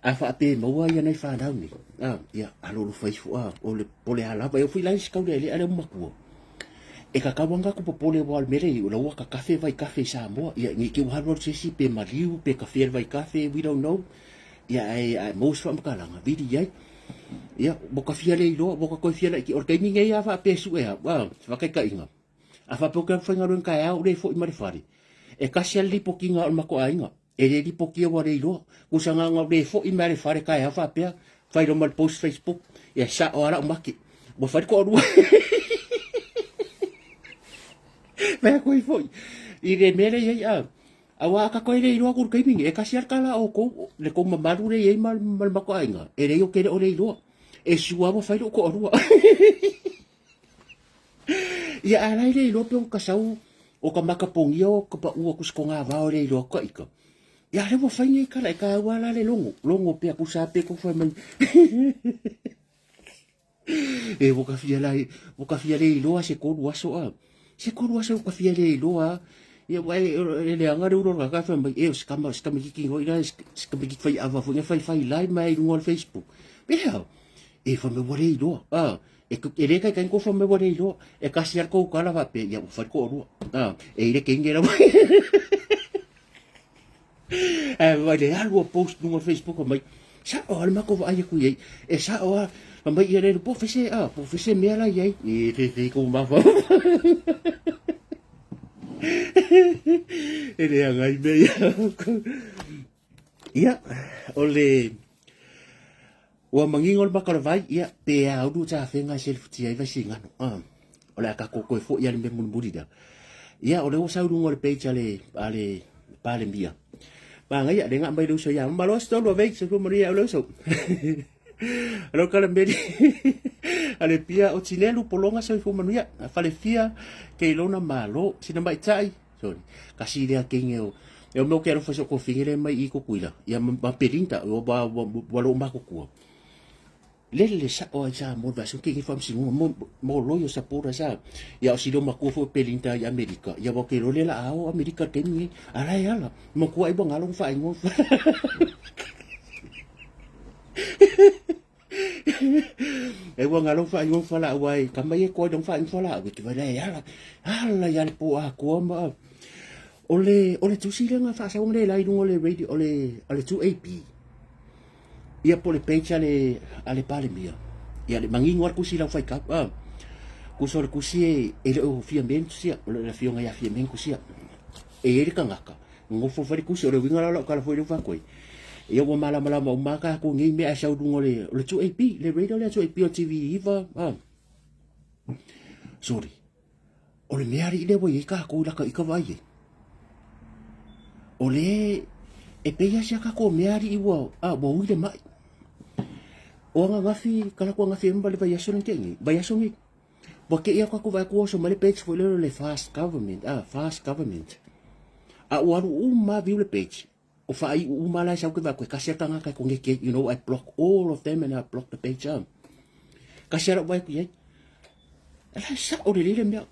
A wha ape maua ia nei whanau ni. A, ia, alo lo whai fo a, o le pole ala, vai o fui lai sikau le ale umakua. E ka kawanga ko popole wa mere i o laua ka kafe vai kafe i Samoa. Ia, ngi ki uharu aru sesi pe maliu, pe kafe vai kafe, we don't know. Ia, ai, ai, mau se faamatalaga, vili i ai. Ia, ua ka fia le iloa, ua ka toe fia laiti. O le taimi nei a faapea sue au, a, se faataitaiga. A faapea ou te alu faigaluega taeao ou le foi ma le fale. E tasi a le lipotiga o le matou aiga. E le lipotia ua le iloa. Kusa na ona ou le foi mai le fale taeao faapea, fai loa ma le post Facebook, ia sao lava lau mate. Ua fai le toalua. Fai atu ai foi. I le mea lea i ai, a. Aua a tatou e le iloa atu i le taimi lenei, e tasi lava le tala a outou, le tou mamalu lea e i ai ma le matou aiga, e leai ou te le o le iloa. E sure lava ua fai lou toalua. Ia a la e le iloa pe ona ta sau o ta matapogia o ta pau atu i se togavao e le iloa atu ta ita. Ia a lea ua fai nei tala, e taua la le logo, logo pea tusa pe tou fai mai. E ua ta fia la, ua ta fia le iloa se tolu aso a. Se tolu aso ua ta fia le iloa a. Ia ua e, e leaga le ulo o le tagata fai mai, e o se tama, se tamaititi foi la, se tamaititi faiava foi na fai fai live mai i luga o le Facebook. Pea, e fai mai ua le iloa. A, e, e le taitai na tou fai mai ua le iloa. E tasi lava le tou tala faapea, ia ua fai le toalua. A, e i le teine lava. Ae vaai le alu o post luga o le Facebook fai mai, sa'o lava le matou vaai atu i ai, e sa'o lava. Fai mai ia le po o fea se, a, po o fea se mea la i ai. E fefe kou mafaufau. E leaga ai mea ia. Ia, o le ua manino le maka o le vai, ia, pe a ulu tafega e selefutia ai Vaisigano. Ah, o le a tatou toe foi a le mea mulimuli lea. Ia, o lea ua sau i luga o le page a le, a le Palemia. Manaia, le nga mai le uso ia. Malo se tolu avei, se manuia au le uso. Alo kala meri. Ale pia o tinelu polonga soifua manuia. Falefia ke ilona malo. Sina maitai. Sorry. Kasi lea kenge o e o mea o ke alofa so kofi le mai i kukuila. Ia ma pelinta o ba wa lo makukua. Le le sa o ai sa mo va so ke fa msi mo mo lo yo sa pura sa. Ia o silo makua fo pelinta i Amerika. Ia wa ke lo le la ao Amerika te ni ala e ala. Makua i wa ngalo fa ingo. E ua ngalo fa ingo fa la wai ka mai e koe dong fa ingo fa la ke vai le ala. Ala ia le po a koa ma o le o le tusi le nga fa sa le la i lunga o le radio o le o le 2AP. Ia po le page ale ale Palemia. Ia le mangingo al kusi lau fai kap. Ah. Kuso le kusi e e le o fia men tusia, o le fionga ia fia men kusia. E i le kangaka. Ngofo fai le kusi o le winga la lau kala foi le fa koe. Ia ua malamalama uma tatou nei mea ae sau i luga o le, o le 2AP, le radio lea 2AP o TV iva, ah. Sorry. O le mea alii lea ua i ai tatou i laka i ka vaai ai. O le e pei lava si a tatou mea alii ua, ah, ua ui le mai. O ananafi, kala atu ananafi ai ma le vaiaso lea na tea nei, vaiaso nei. Ua kei aku aku vaai atu ua oso mai le page foi lea o le fast government, ah, fast government. A ua alu uma lava view le page. O faaiu uma la e sau ke vaai atu e kasi a tagata e koneke ai, you know, I block all of them and I block the page ah. Kasi ala vaai atu i ai. Ala e sa'o lelei le mea.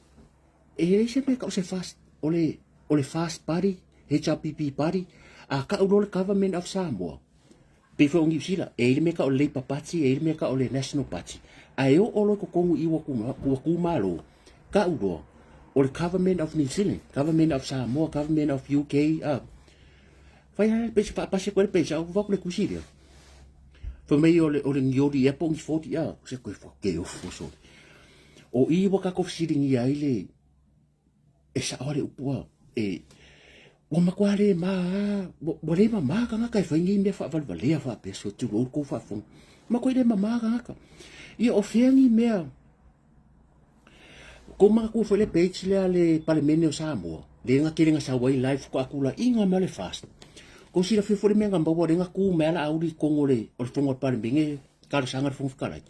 E leai se mea e kau se fast, o le, o le fast party, HRPP party, a kau loa le government of Samoa. Pei foi o Niu Sila, e i ai le mea e kau o le Labour Party, e i ai le mea e kau o le National Party. Ae oo loa i totonu i ua ua kumalo, kau loa, o le Government of New Zealand, Government of Samoa, Government of UK, a. Fai lava le page, faapasi atu ai le page, a ua atu le tusi lea. Fai mai o le, o le nioli ea po o ni 40, a, se koe fua ke ofo sole. O i ua tatou fesiligia ai le, e sa'o a le upu a, e, ua matua le ma, ua le mamā tagata e fai nei mea faavalevalea faapea, so tulou le tou faafofoga. Matua le mamā tagata. Ia o fea ni mea, kou manatua foi le page lea a le Palemene o Samoa, lea na tele na sau ai live faatoa tulaina mai o le FAST. Kou silafia foi le mea na maua lea na tu mai a Laauli i totonu o le o le fono a le Palemene, talosaga i le Fofoga Fetalai.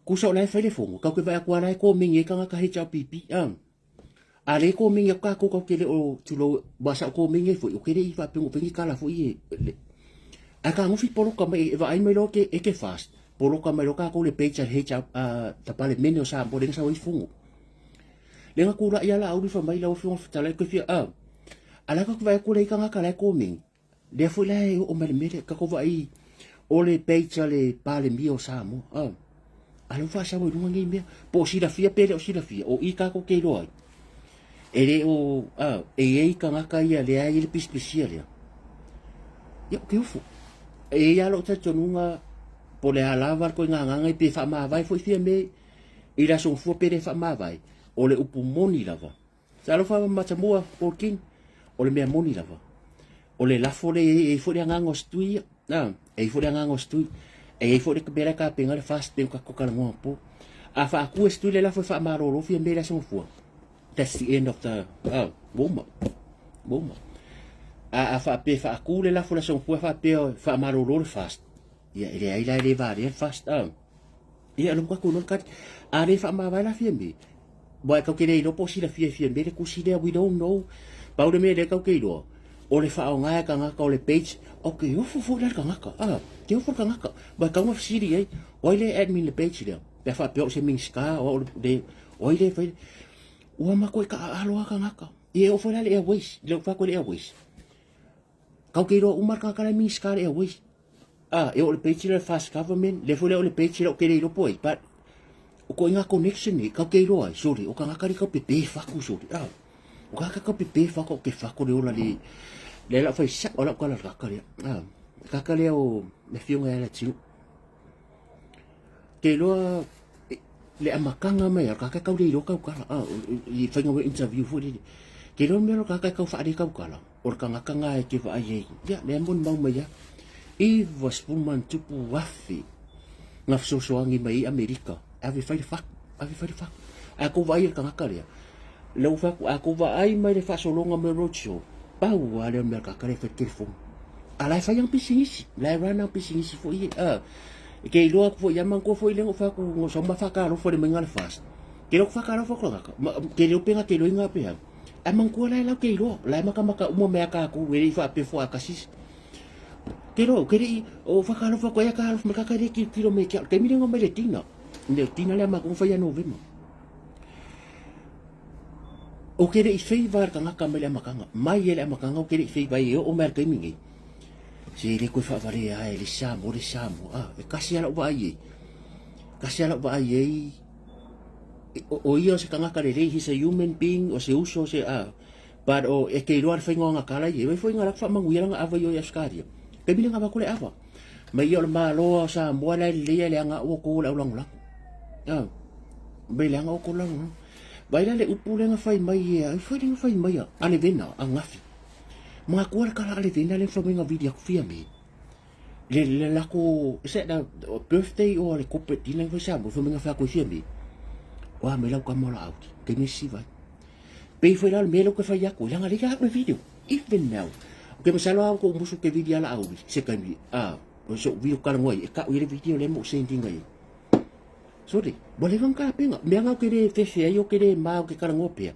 Kusa o la e fai le fono, tatou te vaai atu lava la e komeni ai tagata HRPP, a. A le komeni atu tatou tatou te le o tulou, aua sa ou komeni ai foi, ou te le i faapea ua fai ni tala foi e, le, ae fetagofi poloka mai, e vaai mai loa e ke fast, poloka mai loa tatou le page a le HR, a le Palemene o Samoa lea na sau ai fono. Lea na tulai lava Laauli fai mai lau Afioga i le Fofoga Fetalai, koe fia, a, a la tatou te vaai atu lea i tagata la e komeni. Lea foi la e oo mai le mea lea, tatou vaai o le page a le Palemia o Samoa. Ah. A lea ua faasau ai luga nei mea. Po o silafia pe le o silafia, o i tatou te iloa ai. E le o, ah, e i ai tagata ia lea e i ai le pisipisia lea. Ia, o ke ofo. E i ai lava lou talitonuga, po o le a lava le koiga agaga i pe faamavae foi Fiame i le Aso Gafua pe le faamavae, o le upu moni lava, Talofa ma Matamua, Paul King, o le mea moni lava. O le lafo lea e i ai foi le agaga o se tui ia. Na, e i ai foi le agaga o se tui. E i ai foi le mea la e tapena le fast pe ka talanoa po. A faaku e se tui le lafo e faamalolo fia mea le aso gafua. That's the end of the warm up. Warm up. A a faapea e faatu le lafo i le Aso Gafua faapea e faamalolo le FAST, ia e leai la e le valea le FAST. A. Ia o lea ua tatou iloa le tali. A le faamavae la Fiame, aua e tatou te le iloa po o silafia e Fiame le tusi lea, we don't know. Pau le mea lea tatou te iloa, o le faaaoga e tagata o le page, ou te ofo foi la i le tagata, a, te ofo le tagata. Aua e tatau ona fesili i ai, o ai le admin i le page lea? Pe a faapea o se Minisita, o au le, o ai le fai, ua matuai taaalo lava tagata. Ia e oo foi la i le Airways, i lau fai atu i le Airways, Kau ke iloa uma le tagata la e Minisita le Airways. Ah, e oo i le page lea le Fast Government, lea foi lea o le page lea ou te le iloa po o ai, but o koʻiga connection nei, kau ke iloa ai, sole, o tagata nei kau pepe fatu, sole, ah. O tagata kau pepe fatu, o ke fatu le ola le, le lau fai sao lau kala le tagata lea, ah. Tagata lea o le afioga ia Latiu. Ke iloa le amataga mai a ka kau le iloa kau kala a i whainga we interview foi le ke iloa mea ka ka kau whaare kau kala o le kangaka ngā e te vaai ai ia le mon mau mai a i 90+ ngā fesoasoani mai i Amerika ave whai le whaku ave whai le whaku a ko vaai le kangaka lea le u whaku a ko vaai mai le whaasologa mai roadshow pau a lea mea ka kare whai telefoni a la e whai ang pisinisi la e rana ang pisinisi foi a E ke iloa aku foi ia manatua foi lea na ou fai atu na sau ma faatalofa le maiga le FAST. Ke iloa ku faatalofa ku tagata, ke leo penga ke iloa inga pea. Ae manatua la e lau ke iloa, la e makamaka uma mai a tatou e le i faapea fua kasi. Ke iloa, ke le i o faatalofa atu ai a alofa mai kaka le tilotilo mai ia te au. Taimi lea na omai le tina, le tina lea a matou na fai ia Novema. Ou te le i feiva le tagata mai le amataga, mai e le amataga ou te le i feiva ai e oo mai le taimi nei. Se le koe faavalea ai le Samoa, le Samoa. Ah, e kasi ala vaai ai. Kasi ala vaai ai. O ia o se tagata lelei, he's a human being, o se uso, o se, ah, but o e te iloa le faiga o ana kala ia. Vai foi ngā lako faamanuia langa ava i o i Australia. Taimi le ngava ko le ava. Mai ia o le Malo o Samoa la e lelei ai le aga ua kou o le au lagolago. Ah, mai le aga o kou lagolago. Vai la le upu lea na fai mai ia, ai fai lea na fai mai a, a le vena, a gafi. Manatua le kala a le vena lea na fai mai na vili atu fia me. Le, le lako, is that a, a birthday or le corporate dinner na fai Samoa, fai mai na fai atu i fia me. Oa mai lau kama o la audi, kei me si vai. Pei foi la le mea lea ou te fai atu, leaga lea au le video, even now. Ok, masalo lava kou musu ke video ala audi, se kaimi, ah, o so video talanoa ai, e kau i le video lea mo sendinga ai. Sorry, ua leva ona tapenga. Mea nga ou te le fefe ai, ou te le ma, ou te talanoa pea.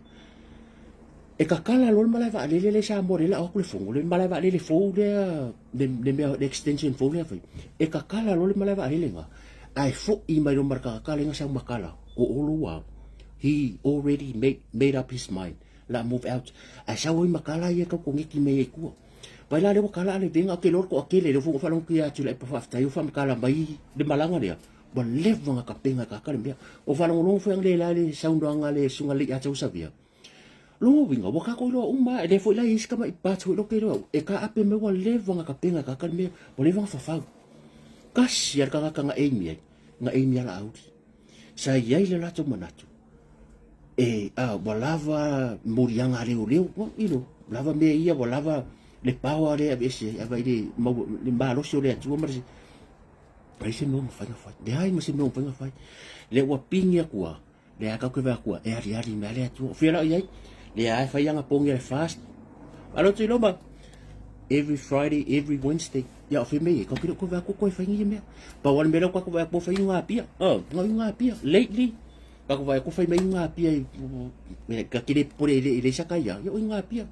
E kakala loa le malae vaalele lea i Samoa lea o le a o atu le fono, le malae vaalele fou lea, le, le mea, le extension fou lea fai. E kakala loa le malae vaalele lena, ae foi mai loa ma le tagata lea na sau ma kala, o Olo ua, he already made, made up his mind, la move out. Ae sau ai ma kala ia e tau koneti mai ai i tua. Vai la lea ua kala a le venga, ke loa le toatele, lea foi ua faalogo atu ia Tuilaepa faafetai ua faamatala mai le malaga lea. Ua leva ona tapena e tagata le mea. O faalogologo foi analeila i le saunoaga a le Susuga Alii ia Tausavia. Lona uiga, ua tatou iloa uma lava, e le foi la i ai se tamai part foi lea ou te iloa au, e taape mai ua leva ona tapena e tagata le mea, ua leva ona fafau. Tasi lava le tagata na aim i ai, na aim ia Laauli. Sa i ai le latou manatu, e, a, ua lava moliaga a leoleo, well, you know, lava mea ia, ua lava le power lea e aveese ai, ava i le, mau, le malosi o le Atua ma le, Leai se mea o mafai ona fai. Leai ma se mea o mafai ona fai. Lea ua pini atu a, lea kau ke vae atu a, e aliali mai a le Atua. O fia la o i ai? Lea e fai ana pogi a le fast. Alo Tuiloma, every Friday, every Wednesday. Ia o fia mea i, kau ke leo koe vae atu koe fai ngia mea. Pau a le mea lea kau vae atu fai ngā pia. Oh, ngā ngā pia. Lately, kau vae atu fai mai ngā pia i, ka kile pore i le isa kai ia. Ia o ngā pia.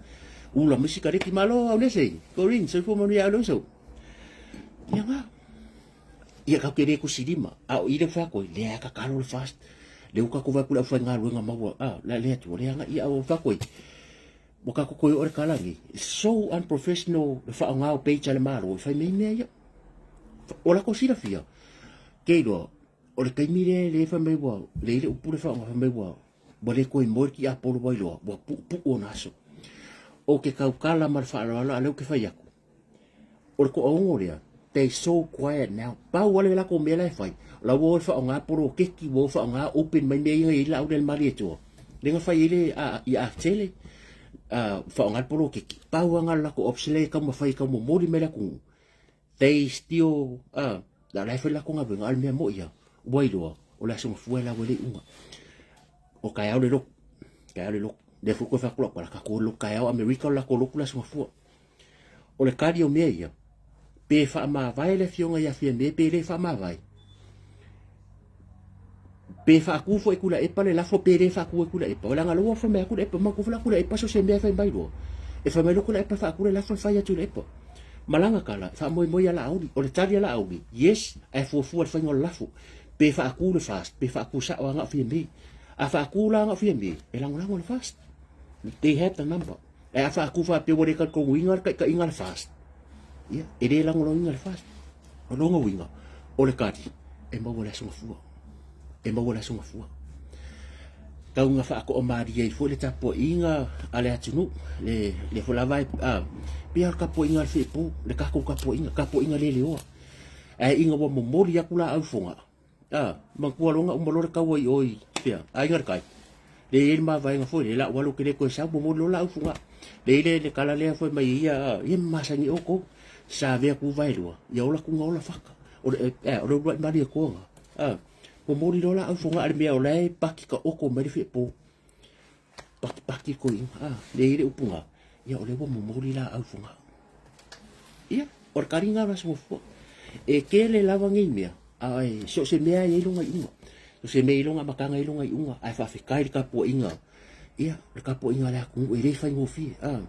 Ula mai sikareti malo au lese. Corinne, soifua manuia au leuso. Ia ngā. Ia kau ke le kusilima. A o ile whea koe, lea ka kalo le fast. Le uka ko vai kule au whai ngā ruenga maua. A, le le atu, le anga ia au whea koe. Mo ka koe o le kalangi. So unprofessional le wha o ngā o page a le malo. E whai mei mea ia. O la ko sila fia. Ke iloa, o le taimi le le whai mai ua, le ile upu le wha o ngā whai mai ua, ua le koe moe ki a polo wai loa, ua pu'upu'u o nā aso. O ke kaukala ma le whaaloalo a leo ke whai aku. O le toaogo lea, they so quiet now. Pau lava le latou mea la e fai, o la ua o e faaaoga poloketi, ua o e faaaoga open mai mea ia na i ai laau lea i le Malietoa. Lea na fai ai le i Atele, faaaoga le poloketi. Pau lava lena o le latou option lea e taumafai e taumomoli mai le atunuu. They still, la la e fai le latou galuega, a o le mea moi lava, ua iloa, o le Aso Gafua e lau ai le iuga. O taeao le lotu, taeao le lotu. Lea foi toe fai atu lau tala, tatou o i le lotu taeao Amerika o le latou lotu le Aso Gafua. O le kali o mea ia, pe faamavae le afioga ia Fiame pe le faamavae. Pe faatu foi Tuilaepa le lafo pe le faatu e Tuilaepa. O leaga lea ua fai mai atu Tuilaepa, manatua foi la Tuilaepa so o se mea e fai mai loa. E fai mai loa Tuilaepa e faatu le lafo e fai e Tuilaepa. Ma lana tala, e faamoemoe ia Laauli. O le tali a Laauli, yes, ae fuafua i le faiga o le lafo. Pe faatu le FAST, pe faatu sao lava na o Fiame. A faatu la na o Fiame, e lagolago e le FAST. They have the number. Ae a faatu faapea ua le talitonuina le taitaiga a le FAST, ia, e le lagolagoina e le FAST. O lona uiga, o le tali, e maua i le Aso Gafua. E maua i le Aso Gafua. Tau ina faatoamalie ai foi le tapuaiga a le atunuu, le, le foi lava e, a, pei lava o le tapuaiga a le feepo, le tatou tapuaiga, tapuaiga le leoa. Ae ina ua momoli atu laau i Fogaa, A, manatua loa na uma loa le taua i o i fea, Aiga i le Tai. Lea e i ai le mavaega foi lea, lau alu ou te le toe sau, momoli loa laau Fogaa. Lea e i ai le tala lea fai mai ia, ia masani outou, sa avea atu vaelua, ia ola tuga ola faka. O le, e, o le uluai malietoa lena. A, momoli loa laau Fogaa i le mea o la e paki taoto mai le feepo. Pakipaki koiga, a, lea e i ai le upu lena, ia o lea ua momoli laau Fogaa. Ia, o le kaliga o le aso fuafua. E tele lava nei mea, a e so o se mea e i ai lona iuga. So o se mea e i ai lona amataga e i ai lona iuga, ae faafetai i le tapuaiga, ia, le tapuaiga a le atunuu e le faigofie. A,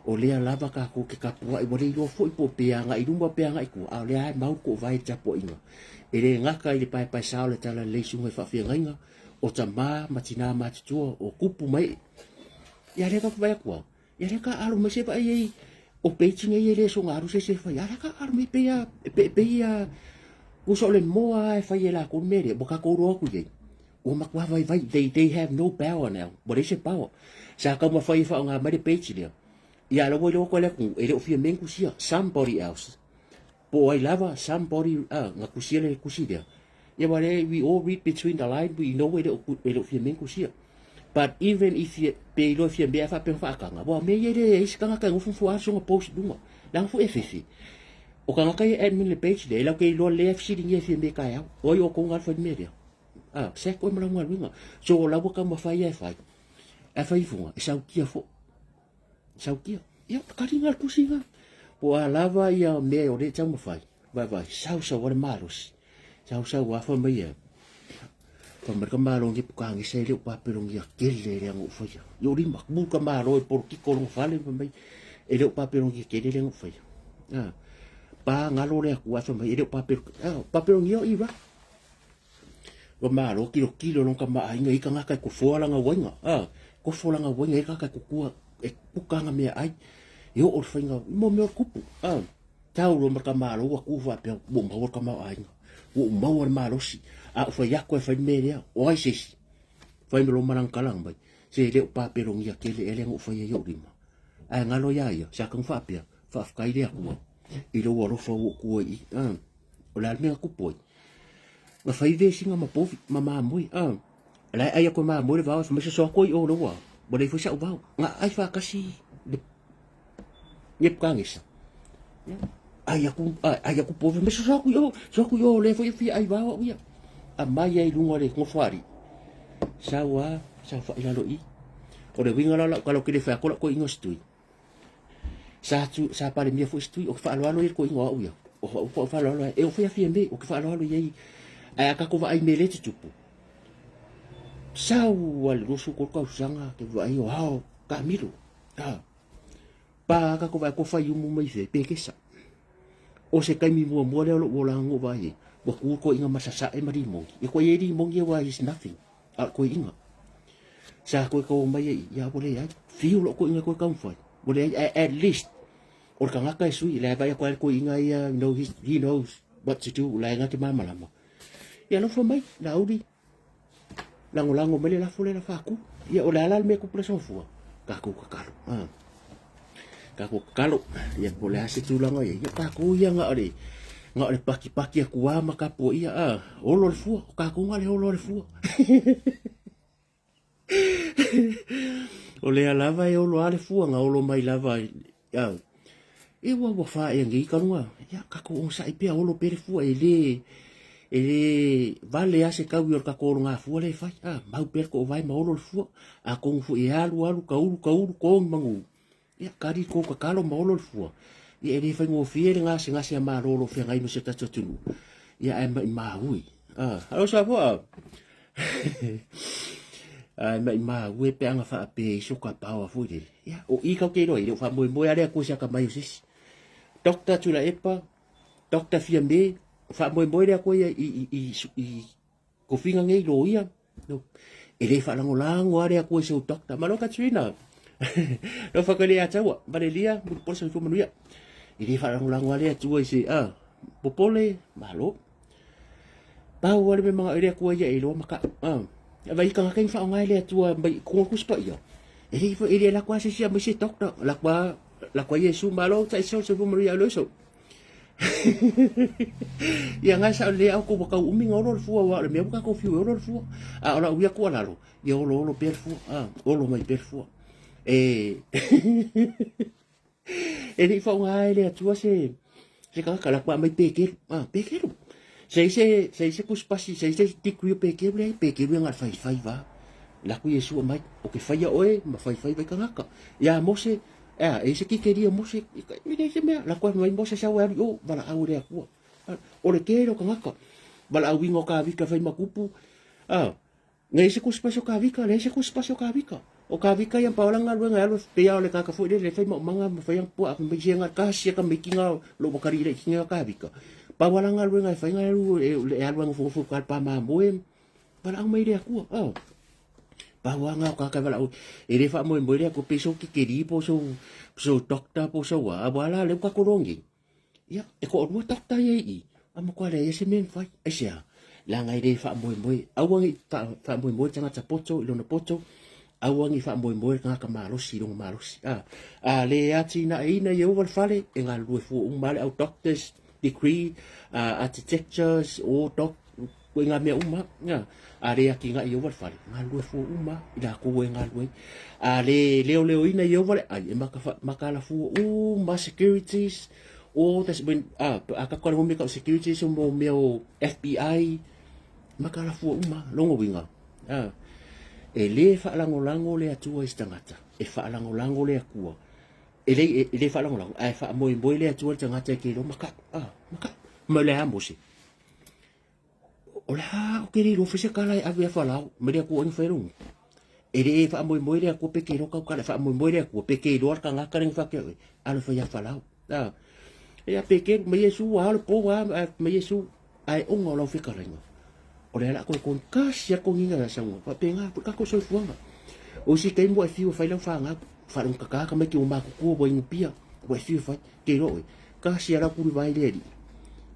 o lea lava tatou te tapuai, ua le iloa foi po o pe agai i luma pe agai i tua, a o lea lava e mau le toovae i le tapuaiga. E le gata i le paepaesa o le Talalelei i susuga i faafeagaiga, o tama ma tina matutua, o tupu ma ee. Ia lea tatou te vaai atu lava, Ia lea ka alo mai se vaai ai o page nei e le soga alu se isi e fai. A lea ka alo mai pei a pe pei a usa o le moa e fai e lakou le mea lea ua tatou iloa atu i ai. Ua matua vaivai. They have no power now. Ua leai se power. Sa taumafai e faaaoga mai le page lea. Ia a la ua iloa atu e le atunuu e le o fia mea ni tusia. Somebody else. Po o ai lava somebody na tusia le tusi lea. Ia aua lea we all read between the line we know e le o e le o fia mea ni tusia. But even if ye, pe iloa e fia mea ae faapea ona faataga, aua o mea ia e leai se tagata e nofo fua soga post i luga. Leaga foi e fefe. O tagata ia e admin le page lea, e latou te iloa lelei a fesiligia e fia mea taeao. O ai outou na alu fai le mea lea? Ah, sack oe ma lau galuega. So o la ua taumafai lava e fai. Ae fai ifoga, e sautia foi. Sautia. Ia, kaliga le tusi na. Po o a lava ia mea o lea e taumafai. Vaivai, sau sau a le malosi. Sau sau a fai mai e. Fai mai ka malo ngi puka ngi se le upa pelo ngi kele le ngu fai. Yo lima mu ka malo e polokiko lo fale fai mai e le upa pelo ngi kele le ngu fai. Ah. Pa ngalo le aku fai mai e le upa pelo. Ah, pa pelo ngi o iwa. Ua malo kilokilo lona kamaʻāina i kanaka e kofoa lana uaiga, a, kofo lana uaiga i kanaka e kukua, e puka ana meaai, e oo le faiga, i mo mea o le kupu, a, tau loa ma le ka malo ua kū faapea, ua ou maua le tamaoaiga, ua ou maua le malosi, a ou fai atu e fai le mea lea, o ai se isi? Fai mai loa ma lana tala mai, se le o papelogia tele ea lea na ou faia i ou lima. Ae galo iā ia, sa tago faapea, faafetai le Atua i lou alofa ua ou tu ai i i, a, o le a le mea na tupu ai? Na fai vesiga ma povi ma mamoe a la e ai atu e mamoe le vao e fai mai soso atu ai o le ua ua leai foi sa'u vao na ai faatasi le Nebukadnesa ai atu ai atu povi mai soso atu i o soso atu i o lea foi e fia ai vao a'u ia aumai ai i luga o le nofoalii sau a saofai i lalo i i o le uiga la o la'u tala ou te le fai atu la'u toeaina o se tui Sa tu, sa Palemia foi se tui, o ke faaaloalo ia le toeaina o au ia. O au o faaaloalo ai. E o fai afia me, o ke faaaloalo iai. Ae a tatou vaai i mea lea e tutupu, sau a le 23 tausaga ke vaai o ao taamilo. A, pa a tatou vaai ko fai umu mai fea, pekesa. O se taimi muamua lea o lou olaga na ou vaai ai, ua tu le toeaina ma sasae ma limogi. E koe i ai limogi aua is nothing. A o toeaina. Sa toe tau mai ai, ia ua leai. Fiu lou toeaina toe taumafai. Ua leai, ae at least, o le tagata e sui, la e vaai atu lava i le toeaina ia, you know, he knows what to do, la e na te malamalama. Ia alofa mai, Laauli, lagolago mai le lafo lea na faatu. Ia o le a la le mea e tupu i le aso Gafua? Tatou tatalo. Ah. Tatou tatalo. Ia po o le a se tulaga ia. Ia tatou ia na o le na o le pakipaki atu lava ma tapuaia ah, olo le fua. O tatou na o le olo o le fua. O lea lava e olo lava le fua na olo mai lava ah, e ua ua faaea nei ka luga. Ia tatou onosai pea olo pea le fua e le e le vale lava se taui o le tatou ologafua lea e fai. Ah, mau pea le toovae ma olo le fua. Atonu foi e alu alu, taulu taulu, togi manu. Ia, kali kou tatalo ma olo le fua. Ia e le faigofie le gasegase a Malo o lo o feagai ma si o tatou atunuu. Ia ae maimau e. Ah, alo sa foa. Ae maimau e pe ana faapea i so ka paoa foi lele. Ia, o i kau te iloa i le o faamoemoe a le Atua i se akamai o se isi. Doctor Tuilaepa, Doctor Fiame, faamoemoe le Atua ia i tofiga nei loia. No. E le faalagolago lava le Atua i sou doctor. Malo Katrina. No whakale ia taua. Malelia, mulipole soifua manuia. E le faalagolago lava le Atua i se, ah, popole, malo. Pau lava le mea manao i le Atua ia e iloa maka. Ah. Vai tagata i whaongai le Atua mai konga kusi pa ia. E le e le la kwa se sia mai se doctor, la kwa Yesu malo ta iso soifua manuia lo iso. Ia ngai sa le au ko wakau umi ngolo le fua wa le mea ka ko fiu olo le fua. A ora uia ku alalo. Ia olo olo pe le fua. Ah, olo mai pe le fua. E e le whaonga le atua se se kaka la kwa mai pekelu. Ah, pekelu. Se se se se kuspasi se se degree pekelu le pekelu nga fai fai va. La ku Yesu mai o ke whaia oe ma fai fai vai kangaka. Ia Mose Ea, e se kikeri o Mose, e le se mea, la koe mai Mose sau e alu i o, valaau e le Atua. O le kē o kangaka, valaau inga o ka vika whai makupu, a, nei se kusi pasi o ka vika, le se kusi pasi o ka vika. O ka vika ia paola ngā luenga e alu pea o le kaka foi le le whai maumanga ma whai pua a mai se ngā kasi ka mai ki ngā lo wakari le ki ngā ka vika. Paola ngā luenga e whai ngā alu e alu anga fofo ka pa mā moe, valaau mai le Atua. A, Pau a ngā kākau wala e re wha moe moe rea ko peso ki ke ripo so so doctor po so wa wala le ka korongi. Ia e ko rua doctor ia i. A mo kwa le ia se men fai. Ai se a. La ngai re wha moe moe. Aua ngi wha moe moe tangata poto i lona poto. Aua ngi wha moe moe ngā ka malosi longa malosi. A, a le ati na e ina i over fale e ngā lue fua umale au doctors degree, architectures o doc Ko i ngā mea uma, ngā, a re aki ngā i owale whare, ngā lue fua uma, i rā kō e ngā lue. A le leo leo ina i owale, ai, e maka, maka ala fua uma, securities, all this, when, a, a ka kore mo meka o securities, o mo mea o FBI, maka ala fua uma, longo winga. A, e le whaalangolango le atua i tangata, e whaalangolango le akua. E le, e, le whaalangolango, a e whaamoemoe le atua le tangata e ke ro, maka, a, maka, ma le a mose. O le a o ke riro fese kala e ave a whalau, me rea kua inga whairungu. E re e whaamoemoe rea kua peke ro kau kala, whaamoemoe rea kua peke i roa ka ngā karenga whakea oe, alo whai a whalau. A, e a peke, me Yesu, a alo po, a, me Yesu, a e onga o lau whekarainga. O le ala koe kon kasi a konginga na saunga, wha pe ngā, ka ko soifuanga. O si kei mua e whiu whai lau whāngau, wharunga kakaka mai ki o mākukua wa ingupia, wa e whiu whai, Ke roa oe. Kasi ara kuri vai le ali.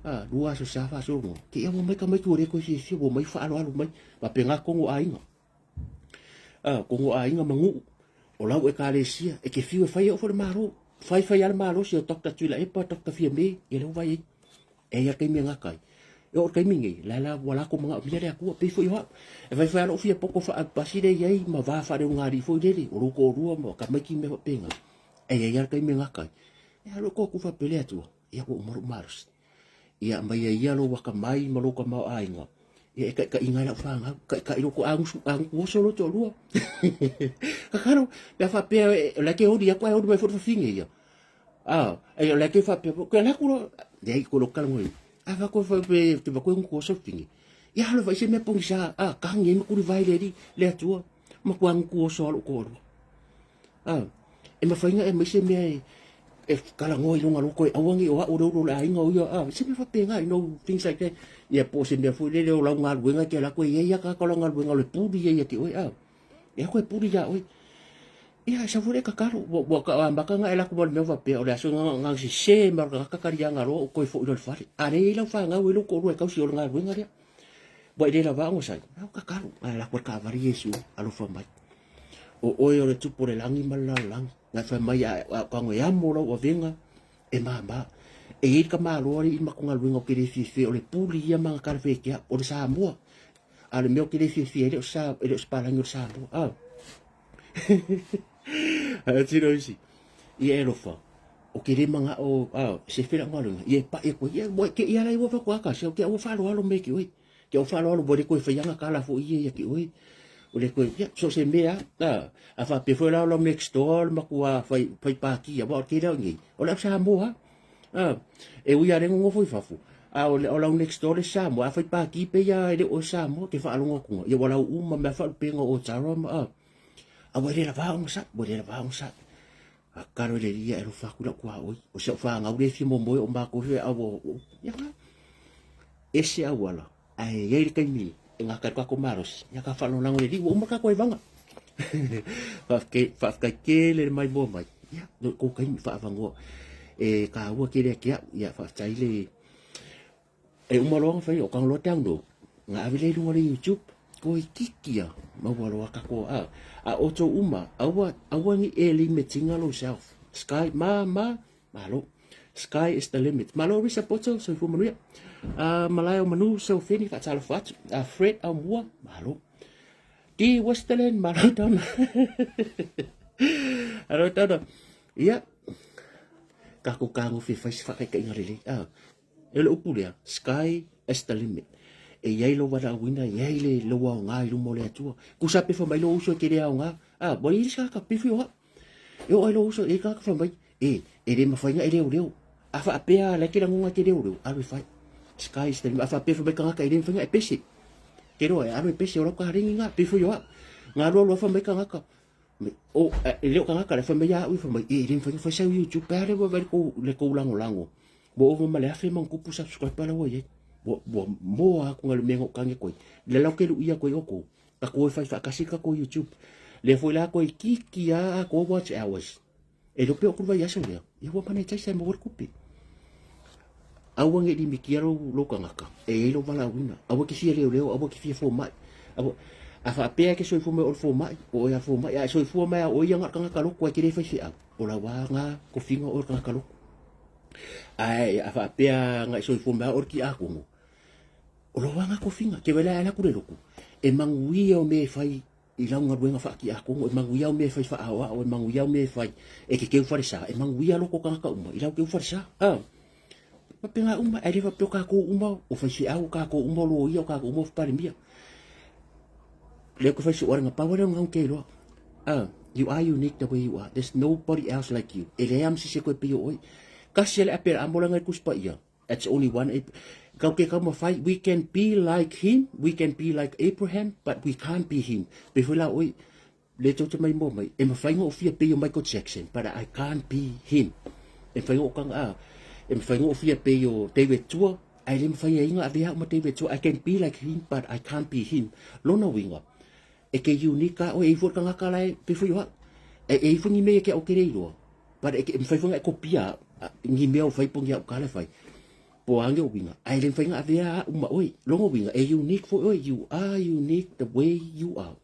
A, lua aso sa fa aso ngo. Ke ia mai ka mai ki ore koe fia wo mai whaalo alo mai. Ma pe ngā kongo a inga. A, kongo a inga mangu. O lau e kālesia. E ke fiu e whai o whare māro. Whai whai ala māro si o Dr. Tuila Epa, Dr. Fia Me. E leo vai e. E ia kei me ngā kai. E o kei mingi, la la wala ko mga mia le akua, pe fo iwa. E whai whai alo fia poko wha pasire iai ma wā whare o ngā rifo i rere. O roko o rua ma ka mai ki me whapenga. E ia ia kai me ngā kai. E alo ko ku whapele atua. Ia ko umaru marusi. Ia mai ia ia lo waka mai ma lo ka mau ainga. Ia e kai kai ngai lau whangau. Kai kai lo ko angusu angu oso lo to lua. Kakaro, pea whapea e la ke ori ako e ori mai fo whinge ia. Ah, e la ke whapea ko la ku lo le ko lo kala ngoi. A fa ko whape te wa ko ngu oso whinge. Ia halo fa se me pongi sa ah ka ngi me kuri vai le ri le atua. Ma ku angu oso alo ko lua. Ah, e mawhainga e mai se mea e, e kalangoa i runga loko e auangi o au le uro le ainga o ia, ah, se mea whapenga, you know, things like that. Ia po se mea fui lele o lau ngā luenga ki a lako e ia ka ka lau ngā luenga o le puri ia ia ki oe, ah, e ako e puri ia oe. Ia, sa fure ka karo, wa, wa ka maka nga e lako mo le mea whapea, o le aso nga nga se se ma ka kakari ia ngā roa o koe fo i le whare. A re i lau whangau e loko rua e kausi o le ngā luenga rea. Wa i reira wā o sai, au ka karo, a lako e ka vari Yesu, alofa mai. O oe o le tupu o le langi ma le lalolagi, ngai whai mai a, a ka ngoe amo lau avenga, e māmā. E i ka mālo ari i makonga luenga o ke le fiefie, o le puli ia manga kare whekea, o le Samoa. A le mea o ke le fiefie, e le o sa, e le o spalangi o le Samoa. A. A tino isi. I e lofa. O ke le manga o, a, se whira ngā luenga. I e pa e koe, ia, ke ia lai ua whakuaka, se o ke au whalo alo me ki oe. Ke au whaaloalo mo le koe whaianga ka la fo ia ia ki oe. O le koe, ia, so se mea, a, a wha pe fo la ola next door, le makua whai, whai pāki, a wa o te reo nei. O le au Samoa. Ah, e ui a le nonofo i fafo, a o, o lau next door le Samoa, a fai pākī pe ia e le o Samoa, ke whaalogo atunga. Ia ua lau uma mea whaalupenga o Tara ma, ah, a ua le lava ona sa, ua le lava ona sa. A karo le ria e lofa aku lau kua oi. O se o whaangau le fia momoe o mākou he a ua, ia nga. Ese auala, ae i ai le taimi e ngā kai kako malosi, ia ka whaalolago le li, ua uma kako e vanga. Whaafetai tele le mai moa mai. Ia, no ko kaimi whaavangoa. E ka ua kere a kia, ia whaafetai le e uma loa whai o kanga loa te au no. Ngā ave le runga le YouTube, ko i kikia maua loa kako a. A oto uma, aua, aua ni e limitinga lo self. Sky, ma, ma, Malo. Sky is the limit. Malo Risa Poto, soifua manuia. Malae o Manu, Selfeni, faatalofa atu. Fred Aumua, malo. D Westerland, malo tona. Malo tona. Ia, kako kagofe fai se whakaikainga lelei. E le upu lea, sky is the limit. E iai lo walaauina, e iai le lo aoga i luma o le Atua. Kusa pefa mai lo uso e te le aoga. Ah, wa i sa ka pifi o E o ai lo uso e ka ka mai. E, e le mawhainga e leo leo. A wha apea la ke langonga te leo leo. Alu e whai. Sky is the limit. A wha apea mai kangaka e le mawhainga e pese. Te roa e alu e pese o lau ka ringi ngā. Pifi o a. Ngā lua lua wha mai kangaka. O, e leo kangaka le wha mai a ui wha mai. E, le mawhainga whai sau YouTube. Pea le wa ko le kou lango lango. Ua ova ma le afe ma kupu subscribe la ua iai. Ua, ua moa aku ngalu mea kange koi. Le lau ke lu ia koi oko. Ka koe whai whaakasi ka ko YouTube. Le foi la koe kiki a ko watch hours. E lope o kurua iaso lea. Ia ua mana e taisa e mawar kupi. Aua nge limitia lo, lo kangaka. E ei lo walaauina. Aua ke fia leo leo, aua ke fia fōmai. Aua, a whaapea ke soifua mai o le fōmai, o oe a fōmai. A soifua mai a o ia ngā kangaka loko ai ke le whai wheau. O la wā ngā kofinga o le kangaka loko. Ae, a whaapea ngā soifua mai a o le ki ākongo. O la wā ngā kofinga, ke wela e ala kure loko. E manguia o me e whai i lau galuega faakiakogo, e manuia au mea e fai faaaoao, e manuia au mea e fai e ke keu falesa, e manuia loko tagata uma i lau keu falesa. A faapena uma, ae le faapea o kakou uma o faifeau, o kakou uma o loia, o kakou uma o palemia. Lea ou te fai soo alega, pau lava lea o le gau ke iloa. A you are unique the way you are. There's nobody else like you. E leai lava ma se isi e toe pei o oe. Kasi a le ape amo laga i le Tusi Paia. That's only one Kau ke kau mawhai, we can be like him, we can be like Abraham, but we can't be him. Pe foi la oi, le tau te mai mo mai, e mawhai ngo fia pe o Michael Jackson, but I can't be him. E mawhai ngo kanga, ah, e mawhai ngo fia pe o David Tua, ai le mawhai e inga avea ma David Tua, I can be like him, but I can't be him. Lona winga, e ke unique a oe, e ifo kangaka lai, pe foi oa, e e ifo ni mea ke au ke reiroa. But e mawhai whanga e kopia ngi mea o whai pongi au kale whai. Po ange o winga. Ai le mawhai nga avea a uma oi. Longo winga. E unique for oi. You are unique the way you are.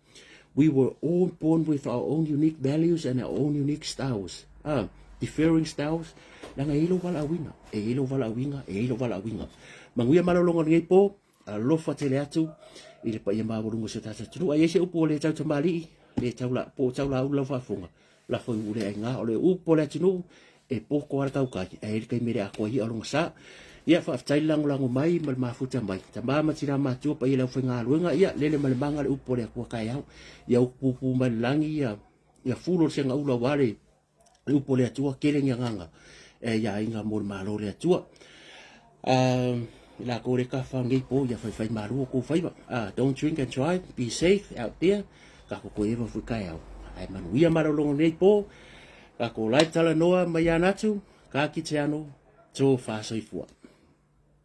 We were all born with our own unique values and our own unique styles. Ah, differing styles. Langa e ilo wala winga. E ilo wala winga. E ilo wala winga. Manguia malolonga ngei po. Alofa tele atu i le paia maualuga o si o tatou atunuu. Ai ai se upu o le tau tamalii, le tau la, po o tau laulu lau faafofoga, lafo i ule aiga, o le upu o le atunuu, e poko lava le taukai, ae i ai le taimi e le atoa ai ia o lona sa. Ia, faafetai le lagolago mai ma le mafuta mai. Tama ma tina matua, paia i le aufaigaluega, ia, lele ma le maga le upu a le Atua taeao. Ia upu puupuu mai le lagi, ia, ia fulo le segaula aua le le upu o le Atua, kele ni agaga e ia aiga mo le malo o le Atua. I lakou le kafa ngei po ia whaiwhai malu o kou whaiva. Don't drink and drive, be safe out there. Ka ko koe ewa fui kai au. Ai manuia malolongo nei po. Ka ko live talanoa mai ana atu, ka kite ano, tō whāsoifua.